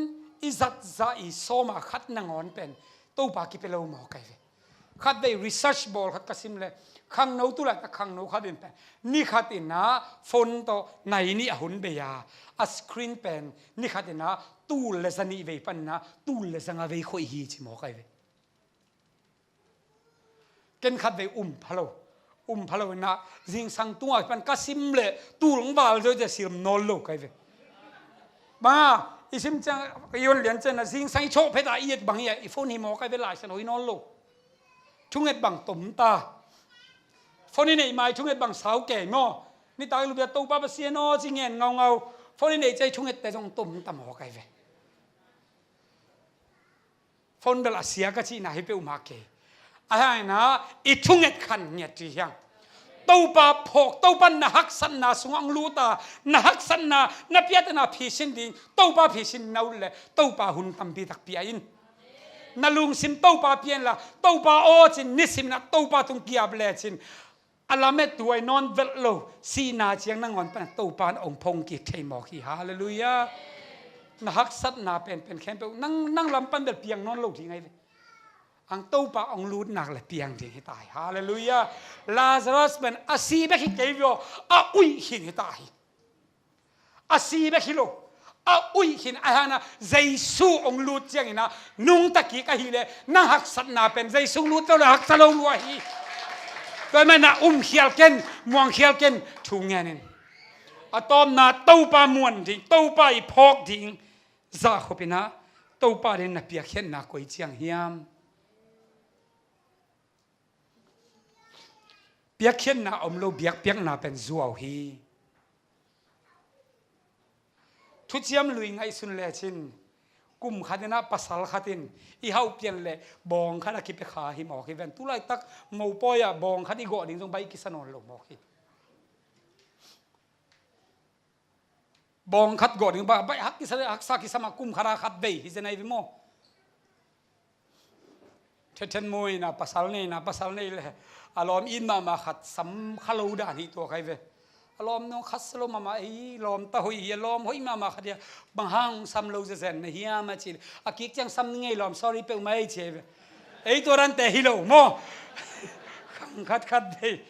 i zatzah i sawma khat nangawn pen Topa kipia lo mawk ai ve. Khat vei research bawl khat ka sim le, khangno tu laita khangno khat in pen, ni khat in ah phone tawh nai nih a hun bei a, a screen pen ni khat in ah tul le za nih vei pan in ah tul le za nga vei khoih hi ci mawk ai ve. Ken khat vei um pha lo. Um pha lo inah, zingsang tungah kipan ka sim leh tul hong val zo cia sim nawn lo kai ve. Banga i sim ciang, i on lian ciang inah zingsang i chawh phet a i et bang hi a, i phone hi maw kai ve, Lai Siangtho hi nawn lo. Thunget bang tom ta. Phone i neih mai thunget bang sau kei maw? Nitak i lupia Topa Pasian aw ci ngen ngaungau. Phone i neih ciang i thungette zong tom ta maw kai ve. Phone bel a sia ka cihna hi peuhmah kei. A hang inah i thunget khan nget hi hang. Topa phawk, Topa na haksatna sungah hong lut a, na haksatna, na piatana phisin ding, Topa phisin na ut leh Topa hun tampi tak pia in. Na lungsim Topa pia inla, Topa aw cin nisim inah Topa tung kiap lecin a lamet tuai nawn velh lo, sihna ciang nangawn pan Topa in hong phong kik thei mawk hi. Halleluiah. Na haksatna penpen khempeuh nang, nang lam pan bel piang nawn lo ding ahi ve. Ang Topa hong lut nak leh piang ding hi ta hi. Halleluiah. Lazarus pen a si bek hi kei ve aw, a uih khin hi ta hi. A si bek hi lo, a uih khin a hana Jesu hong lut ciang inah nungta kik ahih leh nang haksatna pen Jesu hong lut lo le haksa lo lua hi. Tua ahih manin ah um khial ken, muang khial ken, thu ngen in. A tawpna Topa muan ding, Topa i phawk ding, zahkhop inah Topa ding na piakkhiatna koi ciang hiam? Piakkhiatna om lo, biakpiakna pen zuau hi. Thuciam Lui ngaihsun lecin kum khat inah pasal khat in i hauh pian leh bawng khat a kipia kha hi mawk hi ven. Tulaitak mopawi ah bawng khat i gawh ding zong baih kisa nawn lo mawk hi. Bawng khat gawh ding ba, baih hak kisa, haksa kisa mah, kum khat a khat vei hi zen ahi ve maw? Thethen mu inah pasal nei inah, pasal nei le a lawm it mahmah khat sam kha lo dan hi tua kai ve. A lawm nung khat sa lo mahmah, ei lawm ta hoih hi, a lawm hoih mahmah khat hi a, bang hang sam lo zezen na hiam a cih leh, a kik ciang sam ni ngei lawm, sorry peuhmah ei ci ahi ve. Ei tua dante hi lo maw? Khang khat khat vei.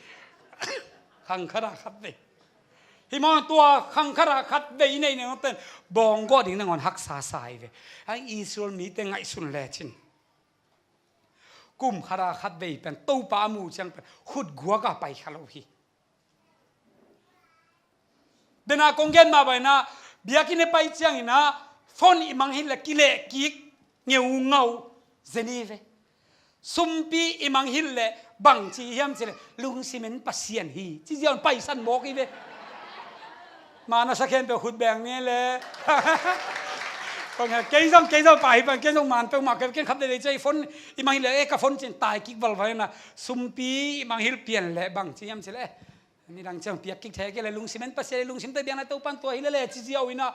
Khang khat a khat vei. Hi maw, tua khang khat a khat vei i neih nengten bawng gawh ding nangawn haksa sa hi ve. Hang Israel mite ngaihsun lecin kum khat a khat vei pen Topa a muh ciang pen khut guak a pai kha lo hi. Dena kong gen mah bang inah biakinn i pai ciang inah phone i mangngilh leh kileh kik ngeungau zen hi ve. Sumpi i mangngilh leh bangci hiam cih leh lungsim en Pasian hi ci ziau in paisan mawk hi ve. Mana sa khempeuh khut beng ni le. Kong hel kei zong, kei zong pa hi pan, kei zong man peuhmah kei, kei khat leh lei ciang i phone i mangngilh leh, eh, ka phone cin tai kik valval inah, sumpi i mangngilh pian leh bangci hiam cih leh, eh, nidang ciang piak kik thei kei leh lungsim en Pasian, lungsim tawh biakna Topa in tua hi leh le ci ziau inah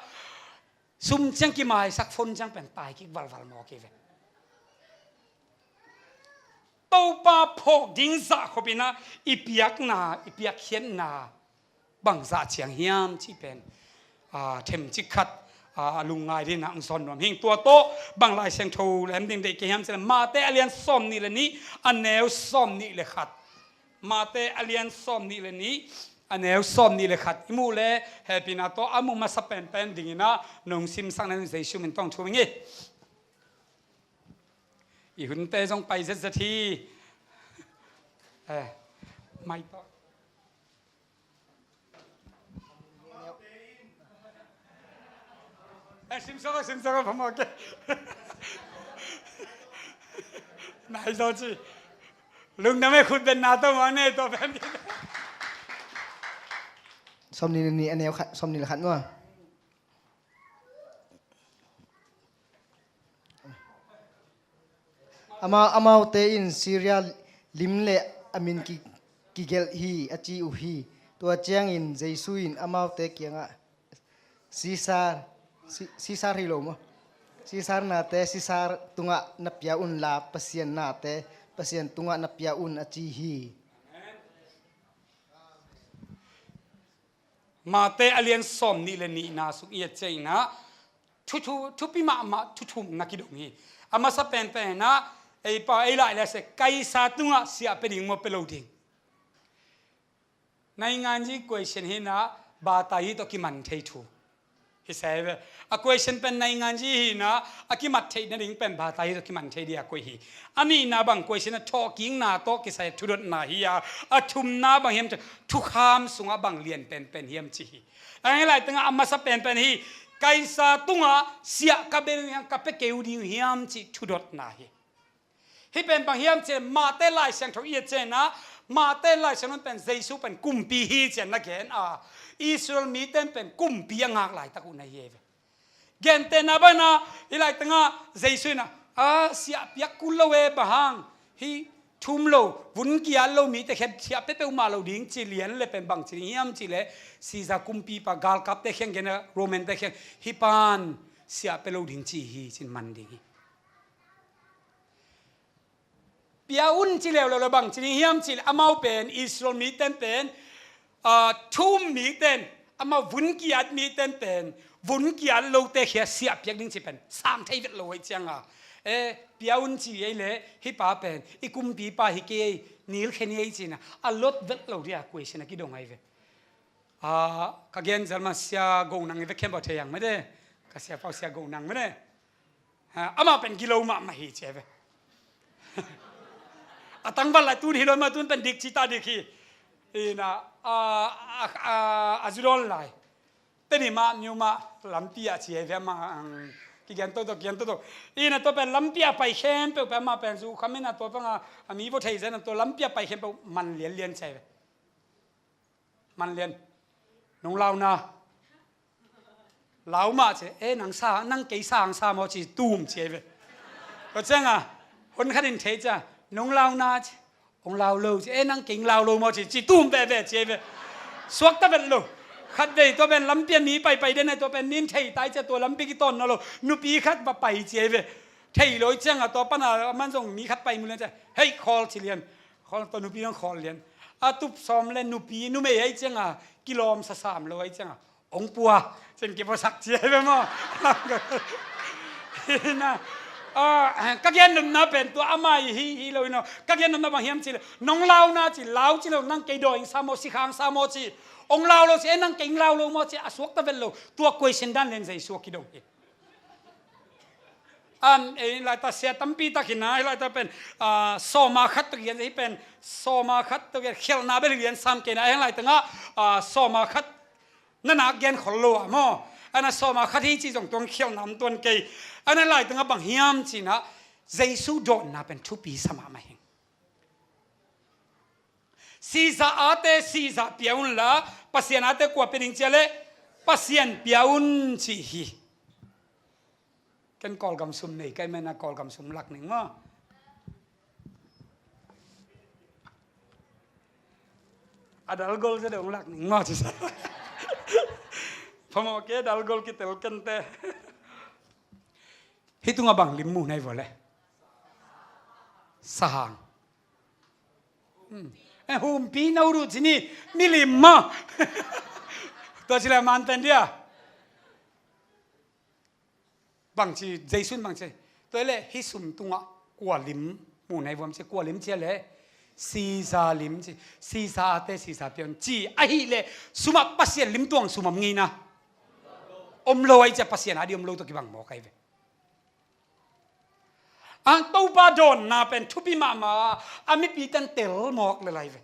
sum ciang kimaisak, phone ciang pen tai kik valval mawk hi ve. Topa phawk ding zahkhop inah i piakna, i piakkhiatna bangzah ciang hiam cih pen, ah, themcik khat, ah, a lungngai ding inah hong zawn nuam hing. Tua tawh bang Lai Siangtho lem ding deih ka hiam cih leh Mate a lian sawmnih le nih, a neu sawmnih le khat. Mate a lian sawmnih le nih, a neu sawmnih le khat i muh leh hehpihna tawh a muh masa penpen ding inah nong simsak na ding Jesu min tawh thum ing ei. I hunte zong pai zetzet hi. Eh, mai tawh. Eh, simsawk, simsawk, phamawh kei. Nai zaw ci. Lungdam e, khut benna tawh mawk ne, tawh ben. Sawmnih le nih a neu khat, sawmnih le khat maw? Amau, amaute in Syria lim le a min ki, kigelh hi a ci uh hi. Tua ciangin Jesu in amaute kiangah, Caesar, Ci-, Caesar hi lo maw? Caesar nate Caesar tungah na pia unla, Pasian nate Pasian tungah na pia un a ci hi. Mate a lian sawmnih le nihna sung i et ciangin ah thu, thu, thupi mahmah thu thum na kidong hi. A masa penpen ah ei pa ei lai le se Kaisa tungah siah pia ding maw pia lo ding. Nainganzi question hi na, bata hi tawh kiman thei thu. Hi sa hi ve. A question pen naingan zi hi na, a kimat theih nading pen bata hi tawh kiman thei ding a koi hi. A nihna bang question a thawhkikna tawh kisai thudotna hi a, a thumna bang hiam cih thukham sungah bang lian penpen hiam cih hi. A hi lai tengah a masa penpen hi. Kaisa tungah siah ka bel hiam, ka pia keu ding hiam cih thudotna hi. Hih pen bang hiam cih leh Mate Lai Siangtho i et ciangin ah, Mate Lai Siangtho pen Jesu pen kumpi hi ci-in na gen a, Israel mite pen kumpi a ngak laitak uh na hi ei ve. Gentehna bangin ah, hih lai tengah Jesu in ah, a siah piak kul lo e, bang hang, hih thu um lo, vun kiat lo mite khen siah pia peuhmah lo ding ci lian leh pen bang ci ding hiam cih leh, Caesar kumpipa galkapte kiang gen a, Roman-te kiang, hih pan siah pia lo ding ci hi ci-in man ding hi. Pia un ci leuleu leh bang ci ding hiam cih leh amau pen Israel mite pen, ah, thu um mite, amau vun kiat mite pen, vun kiat lote kiang siah piak ding ci pen sang thei vet lo ahih ciangin ah, eh, pia un ci ei leh hih pa pen i kumpipa hi kei ei, nilh khe ni ei ci-in ah a lot vet lo ding a question a kidong ahi ve. Ah, ka gen zel mah Sia Go Nang i vek khempeuh thei hiam mate, ka siapa uh Sia Go Nang mate. Ha, amah pen gilo mahmah hi ci ei ve. A tangval lai tun hi lo mah, tun pen dik ci ta dik hi. Ina, a, a, a, a zu dawn lai. Teni mah, niu mah, lampi ah ci ei ve mah, ang, kigen toto, kigen toto. Ina tua pen lampi ah pai khempeuh pen amah pen zu kham ina tua panga, a mi vo thei zen a tua lampi ah pai khempeuh man lianlian ci ei ve. Man lian. Nong lau na. Lau mah ci, eh, nang sa, nang kei sa hang sa maw ci tum ci ei ve. Tua ciangin, hon khat in thei ciang, nong lau na ci, ong lau lo ci, eh, nang kei ong lau lo maw ci, ci tum veve ci ei ve. Suakta vet lo. Khatvei tua pen lampi ah mi paipai den a, tua pen min thei tai ci a, tua lampi kitawn nawn lo. Nupi khat va pai ci ei ve. Thei lo ahih ciangin tua pan a man zong mi khat pai mu lian ci a, hei, khawl ci lian. Khawl, tua nupi dong khawl lian. A tup sawm leh nupi, numei ahih ciangin, kilawm sasam lo ahih ciangin, ong pua, ci-in kipuasak ci ei ve maw. Ina, ah, ka gen nopna pen tua amah hi, hi lo hi no. Ka gen nopna bang hiam cih leh, nong lau na ci, lau ci lo, nang kei dawi ong sa maw, sikha ong sa maw ci. Ong lau lo ci, eh, nang kei ong lau lo maw ci, a suakta vet lo. Tua question dan lian Jesu a kidong hi. An, eh, hih laitak sia tampi tak hi na, hih laitak pen, ah, sawma khat tawh kigen, hih pen sawma khat tawh kigen, khialhna bel hi lian sam kei na, hih lai tengah, ah, sawma khat na nak gen khol lo ah maw. Ana sawma khat hi ci zong tuang khialhna om tuan kei. Ana lai tengah bang hiam ci na, Jesu dawnna pen thupi sa mahmah hi. Caesar ate Caesar pia unla, Pasian ate kua pia ding ci a leh, Pasian pia un ci hi. Ken Kawlgam sum nei ka hih manin a Kawlgam sum lak ning maw. A dalgol zia dong lak ning maw ci sa. Phamawh kei, dalgol kitel kente. Hih tungah bang lim mu na hi vua leh? Sahang. Hmm. Eh, humpi na uh ruh ci ni, milim maw. Tua ci leh man pen dia. Bang ci, Jesu in bang ci. Tua leh hih sum tungah kua lim mu na hi vua ci, kua lim ci a leh? Caesar lim ci. Caesar ate Caesar pia un ci. Ahih leh sumah Pasian lim tuang sum om ngei na? Om lo ahih ciang Pasian a ding om lo tawh kibang mawk ahi ve. A, Topa dawnna pen thupi mahmah a, a mipite in tel mawk lel ahi ve.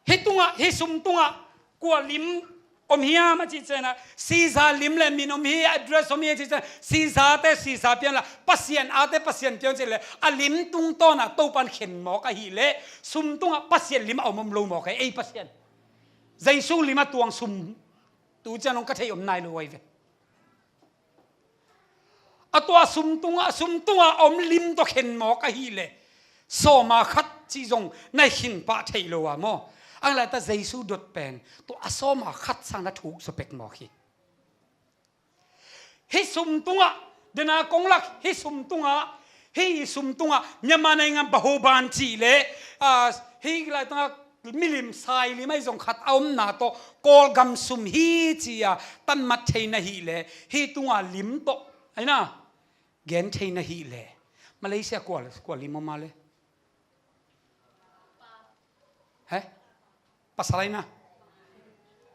Hih tungah, hih sum tungah kua lim om hiam a cih ciangin ah, Caesar lim leh min om hi, address om hi a cih ciangin ah, Caesar ate Caesar pia unla, Pasian ate Pasian pia un ci leh, a lim tungtawn ah Topa in khen mawk ahih leh, sum tungah Pasian lim a om om lo mawk ahi, ei Pasian. Jesu lim a tuang sum tu ciang hong ka thei om nai lo ahi ve. A tua sum tungah, a sum tungah a om lim tawh khen mawk ahih leh, sawma khat cih zong na khin pah thei lo a maw. Ang laitak Jesu dot pen tua a sawma khat sang na thuk zaw pek mawk hi. Hih sum tungah, dena kong lak, hih sum tungah, hih sum tungah, Myanmar naingan baho ban cih leh, ah, hih lai tungah milim sailim ahi zong khat a omna tawh Kawlgam sum hi ci-a tanmat thei na hih leh, hih tungah lim tawh, ahi na, gen thei na hih leh, Malaysia kua, kua lim om a leh? He? Pasal ahi na?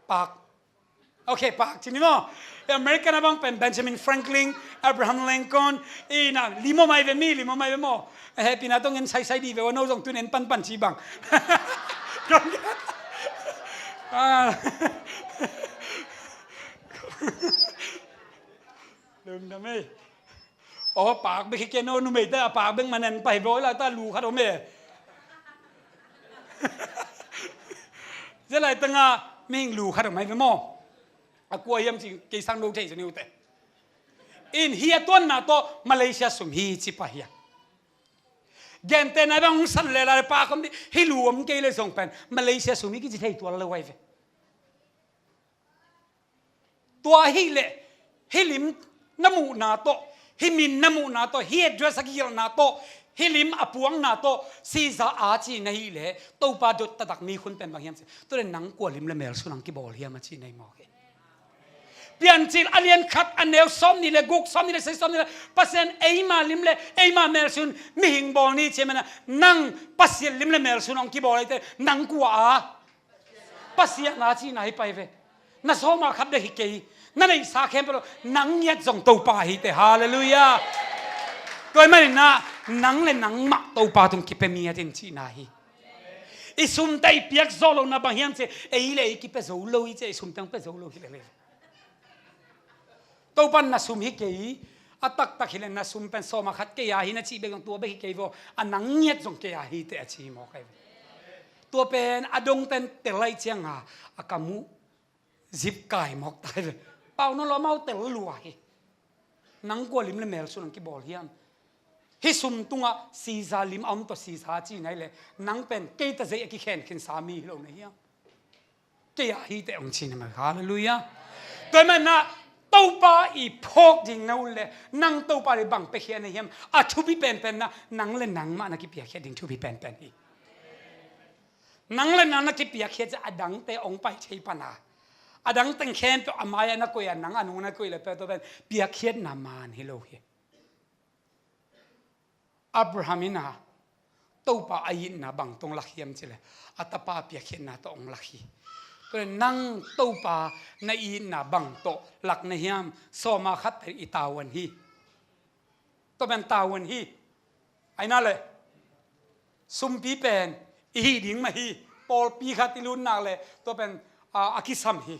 Pak. Ok, pak ci ni maw. American a bang pen Benjamin Franklin, Abraham Lincoln, ina limo mai ve mi, limo mai ve maw. Hehpihna tawh en saisai dih ve aw, no zong tun en panpan ci bang. Ah. Lungdam ei. Aw, pak bek hi kei no, numeite a pak bek man en pai bawi lai ta lu khat om e. Zia lai tanga mihing lu khat om ai ve maw. A kua hiam ci kei sang lo thei zani ute. In hi a tuanna tawh Malaysia sum hi ci pa hiam. Gente nai bang hong san le lai pak om di hi lu om kei le zong pen Malaysia sum hi kici thei tual lo ai ve. Tua ahih leh hih lim na muhna tawh, hih min na muhna tawh, hih address a kigelhna tawh, hih lim a puakna tawh Caesar a ci na hih leh Topa dot taktak mi khun pen bang hiam ci, tua leh nang kua lim le mel sung hong kibawl hiam a ci na hi mawk hi. Piancil a lian khat a neu sawm nih le guk, sawm nih le sagih, sawm nih le, Pasian eima lim le eima mel sung mihing bawl ni ci a man a, nang Pasian lim le mel sung hong kibawl ahih teh nang kua a Pasian a cihna hi pai ve. Na sawma khat bek hi kei. Na neihsa khempeuh lo. Nang ngiat zong Topa hi teh. Halleluiah. Tua ahih manin ah nang le nangmah Topa tung kipia mi a tin cihna hi. I sumte i piak zawh lohna bang hiam ci, ei le ei kipia zo lo hi ci, i sumte hong pia zo lo hi lel hi. Topan na sum hi kei, a taktak hileh na sum pen sawma khat kei a hi na cih bek zong tua bek hi kei vaw, a nang ngiat zong kei a hi teh a ci hi mawk ai ve. Tua pen a dongten tel lai cianga a kam uh zip kai mawk tai ve. Pau no lo mau tel lua hi. Nang kua lim le mel sung hong kibawl hiam. Hih sum tungah Caesar lim a om tawh Caesar ci na hih leh nang pen kei ta zei a kikhen khinsa mi hi lo na hiam. Kei a hi teh hong ci na mai. Halleluiah. Tua ahih manin ah Topa i phawk ding na ut leh nang Topa le bang piakhia na hiam. A thupi penpen na nang le nangmah na kipiakhia ding thupi penpen hi. Nang le nang na kipiakhia ciah a dangte hong pai thei pan a, a dang teng khempeuh a mai-ah na koih a, nang a nung na koih leh tua pen piakkhiatna man hi lo hi. Abraham in a Topa a itna bang tawh hong lak hiam ci leh a tapa piakkhiatna tawh hong lak hi. Tua leh nang Topa na itna bang tawh lak na hiam. Sawma khat pen i tavuan hi. Tua pen tavuan hi. Aina le sumpi pen i hih ding mah hi. Pawlpi khat i lut nak le tua pen a, a kisam hi.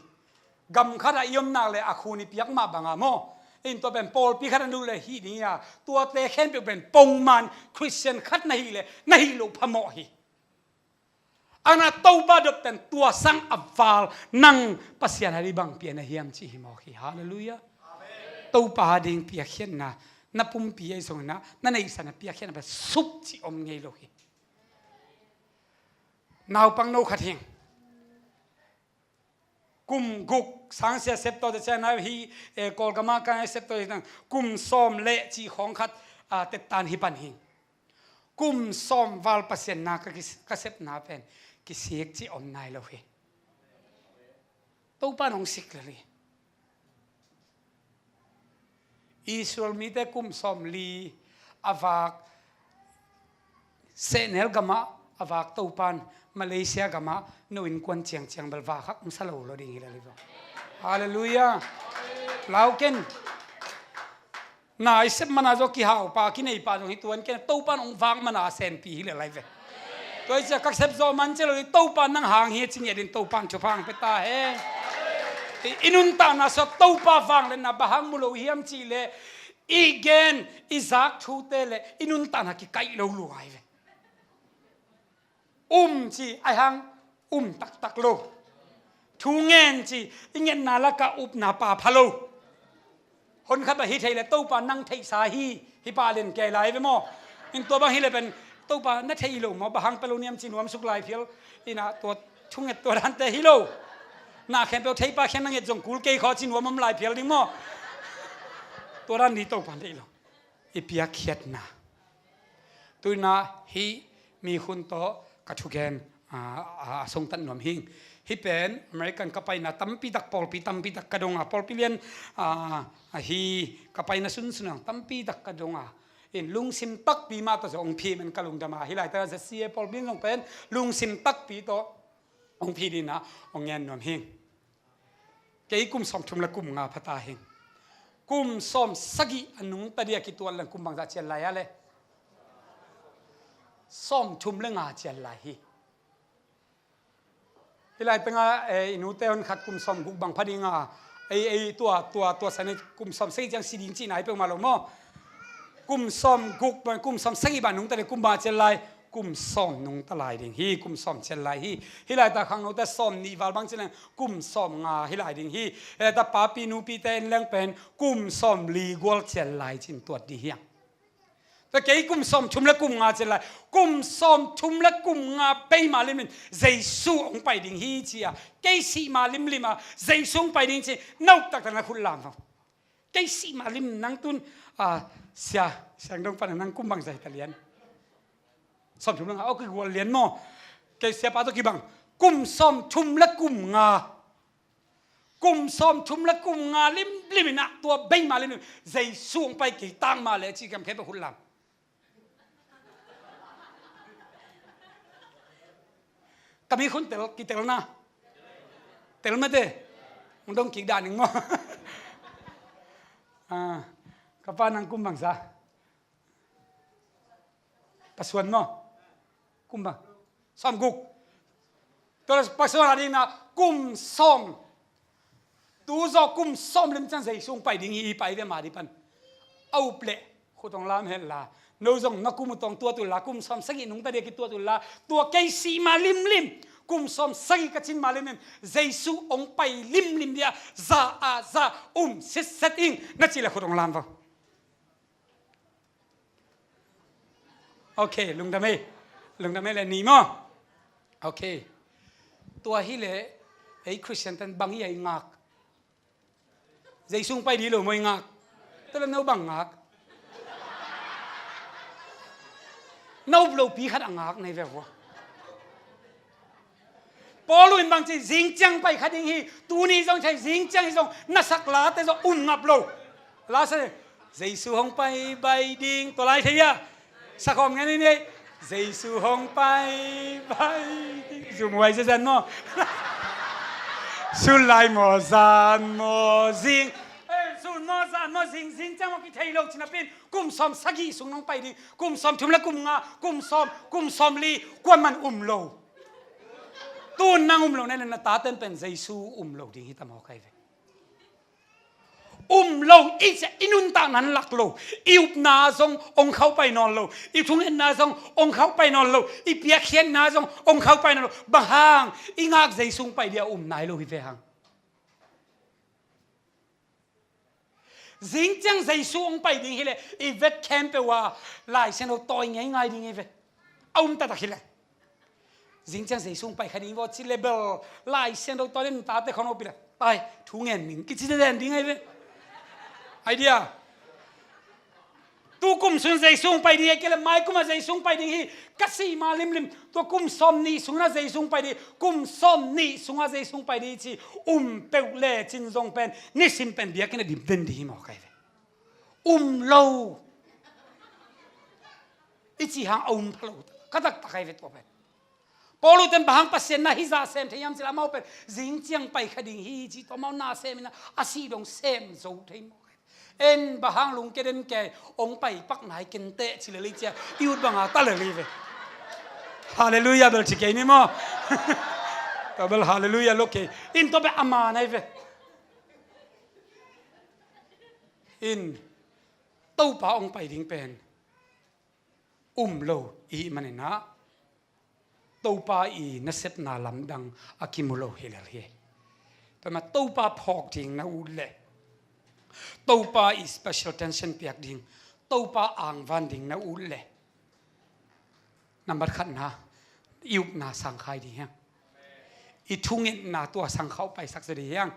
Gam khat ah i om nak le a khun i piak mah banga maw. In tua pen pawlpi khat ah lut le hih ding hi a, tuate khempeuh pen pongman Khristian khat na hih le na hih loh phamawh hi. Ana Topa dot pen tua sang a val nang Pasian a ding bang pia na hiam ci hi mawk hi. Halleluiah. Topa a ding piakkhiatna na pumpi a i zong na na neihsa na piakkhiatna pen suk ci om ngei lo hi. Naupang no khat hing. Kum guk sangsia sep tawh te ciang na hi, eh, Kawlgam ah ka sep tawh hi nang kum sawm le cih khawng khat, ah, tettan hi pan hi. Kum sawm val Pasian na ka kis-, ka sepna pen kisik cih om nai lo hi. Topa nong sik lel hi. Israel mite kum sawmli a vak sehnel gamah a vak Topan Malaysia gamah no innkuan ciangciang bel vak hak masa lo lo ding hi lel hi. Halleluiah. Lau ken. Na i sep mana zaw kihau pa kinei pa zong hi tuan ken Topan hong vak mana a senpi hi lel lai ve. Tua hi cia ka sep zaw man cia lo ding Topan nang hang hi a ci ngiat in Topan thupha hong pia ta hen. I, i nuntakna sua Topa vangliatna bang hang mu lo hiam cih leh i gen i zak thute le i nuntakna kikaih lo luai ve. Um ci a hang um taktak lo. Thu ngen ci i ngetna lakah upna pa pha lo. Hon khat a hi thei le Topa nang theihsa hi, hi pa len kei lai ve maw? In tua bang hi le pen Topa na thei lo maw? Bang hang pia lo niam ci nuam suk lai phial. Ina tua thunget tua dante hi lo. Na khempeuh thei pa khian na nget zong kul kei khaw ci nuam om lai phial ding maw? Tua dan ni Topa thei lo. I piakkhiatna. Tuina hih mi hun tawh ka thugen, a, a, a songtat nuam hing. Hih pen American ka paina tampi tak pawlpi tampi tak ka dong a, pawlpi lian, a, a hi ka paina sunsun ang tampi tak ka dong a. In lungsim takpi mah tawh zong hong phim en ka lungdam a. Hih laitaka Z C A pawlpi zong pen lungsim takpi tawh hong phim dina hong ngen nuam hing. Kei kum sawmthum le kum nga pha ta hing. Kum sawmsagih a nungta dia kituat leng kum bangzah cian lai a le? Sawmthum le nga cian lai hi. Hih lai pengah, eh, i nute hon khat kum sawmguk bang pha ding a, ei, ei, tua, tua, tua san kum sawmsagih ciang si ding cihna hi peuhmah lo maw? Kum sawmguk bang, kum sawmsagih bang nungta ding, kum bang cian lai? Kum sawm nungta lai ding hi, kum sawm cian lai hi. Hih lai ta khangnote sawmnih val bang cian lai, kum sawmnga hi lai ding hi. Hih lai ta papi nupite in leng pen kum sawmli gual cian lai cin tuat ding hiang. Tua kei kum sawmthum le kum nga cian lai, kum sawmthum le kum nga bei ma limlim Jesu hong pai ding hi ci a, kei sih ma limlim a Jesu hong pai ding ci, nop taktak na khut lam hau. Kei sih ma lim nang tun, ah, sia, siang dong pan nang kum bangzah hi ta lian? Sawmthum le nga, okay, gual lian maw? Kei siapa tawh kibang, kum sawmthum le kum nga. Kum sawmthum le kum nga limlim in ah tua bei ma limlim Jesu hong pai kei tang ma le ci kam khe pa khut lam. Ka mi khun tel, kitel na. Tel mate. Hong dong kik dah ning maw? Ah, ka pa nang kum bangzah? Pasuan maw? Kum bang? Sawmguk. Tua le pasuan a ding na kum sawm. Tu zawh kum sawm lim ciang Jesu hong pai ding hi, i pai ve ma ding pan. A up leh khut hong lam hen la. No zong na kum uh tawh hong tuat un la, kum sawmsagih nungta dia kituat un la. Tua kei sih ma limlim, kum sawmsagih ka cin ma limlim Jesu hong pai limlim dia, za a za um sitset ing na cih leh khut hong lam vo. Ok, lungdam ei. Lungdam ei le ni maw? Ok. Tua hi leh ei Christian ten bang hi a i ngak? Jesu hong pai ding lo maw i ngak? Tua le no bang ngak? No lopi khat a ngak nei ve vua. Paul in bang ci, zing ciang pai kha ding hi, tuni zong thei, zing ciang hi zong, na sak late zong um ngap lo. La sa, Jesu hong pai bai ding, tua lai thei a. Sakhawm ngen in ei, Jesu hong pai bai ding. Zum huai zazan maw? Sun lai maw, zan maw, zing. Eh, sun maw, zan maw, zing, zing ciang maw kithei lo, cina pin. Kum sawm sagih sung nong pai ding, kum sawm thum le kum nga, kum sawm, kum sawm li, kuaman um lo. Tun nang um lo nai le na taten pen Jesu um lo ding hi ta maw kai ve. Um lo, i cia, i nuntak nan lak lo, i upna zong ong khauh pai nawn lo, i thungetna zong ong khauh pai nawn lo, i piakkhiatna zong ong khauh pai nawn lo. Bang hang, i ngak Jesu ong pai dia um nai lo hi ve hang. Zing ciang Jesu ong pai ding hi leh, i vek khempeuh a Lai Siangtho tawi ngeingai ding hi ve. A um taktak hi leh. Zing ciang Jesu ong pai kha ding vaw ci leh bel, Lai Siangtho tawi leh nung tate khawng ong pi leh. Tai, thu ngen ning, kici den ding hi ve. Idea. Tu kum sung Jesu ong pai ding hi, kei le mai kum a Jesu ong pai ding hi, ka sih ma limlim. Tua kum sawm nih sung na Jesu ong pai ding, kum sawm nih sung a Jesu ong pai ding ci, um peuh le cin zong pen, nisim pen biakinn a dim den ding hi maw kai ve. Um lo. I ci hang a um pha lo. Ka taktak kai ve tua pen. Paul ten bang hang Pasian na hi zah sem thei hiam cih leh amau pen zing ciang pai kha ding hi ci tua amau na sem in a, a sih dong sem zo thei maw? En bang hang lungkia den kei, ong pai pak nai ken teh ci lel hi cia, i ut bang a ta lel hi ve. Halleluiah bel ci kei ni maw? Tua bel halleluiah lo kei. In tua bel a man ahi ve. In Topa ong pai ding pen um lo i hih manin ah, Topa i nasepna lamdang a kimu lo hi lel hi. Tua mah Topa phawk ding na ut leh, Topa i special attention piak ding, Topa angvan ding na ut leh, nambat khatna, i upna sang khai ding hiang. I thungetna tua sang khauh paisak zaw ding hiang.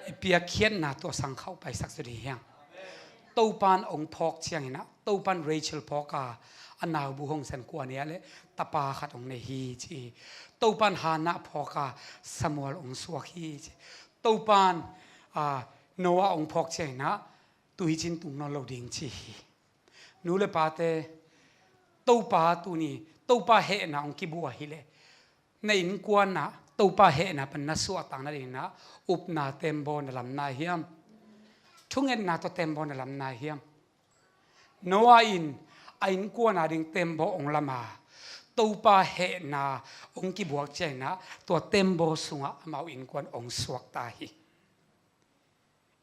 I piakkhiatna tua sang khauh paisak zaw ding hiang. Topan ong phawk ciangin ah, Topan Rachel phawk a, a naubu hong san kua nei a leh tapa khat ong nei hi ci hi. Topan Hannah phawk a, Samuel ong suak hi ci hi. Topan, a, Noah ong phawk ciangin ah, tui cin tung nawn lo ding ci hi. Nu le pate, Topa tuni, Topa hehna ong kibua hi leh, na innkuan ah Topa hehna pan na suahtak nadingin ah upna tembaw na lam nai hiam? Thungetna tawh tembaw na lam nai hiam? Noah in a innkuan ading tembaw hong lam a, Topa hehna hong kibuak ciangin ah tua tembaw sungah amau innkuan hong suakta hi.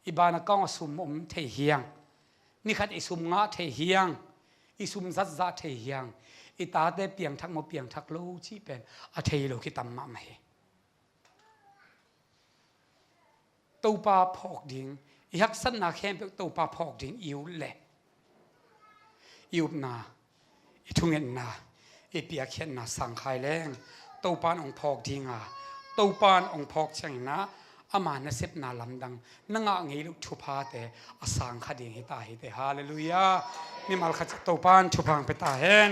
I bank account ah sum om thei hiang, nikhat i sum ngah thei hiang, i sum zatzah thei hiang, i tate piangthak maw piangthak lo cih pen a thei lo kitam mahmah hi. Topa phawk ding, i haksatna khempeuh Topa phawk ding i ut leh, i upna, i thungetna, i piakkhiatna sangkhai leng Topa in hong phawk ding a, Topa in hong phawk ciangin ah ama nasepna lamdang, na ngah ngei loh thuphate a sangkha ding hi ta hi te. Halleluiah. Mimal khat ciat Topa in thupha hong pia ta hen.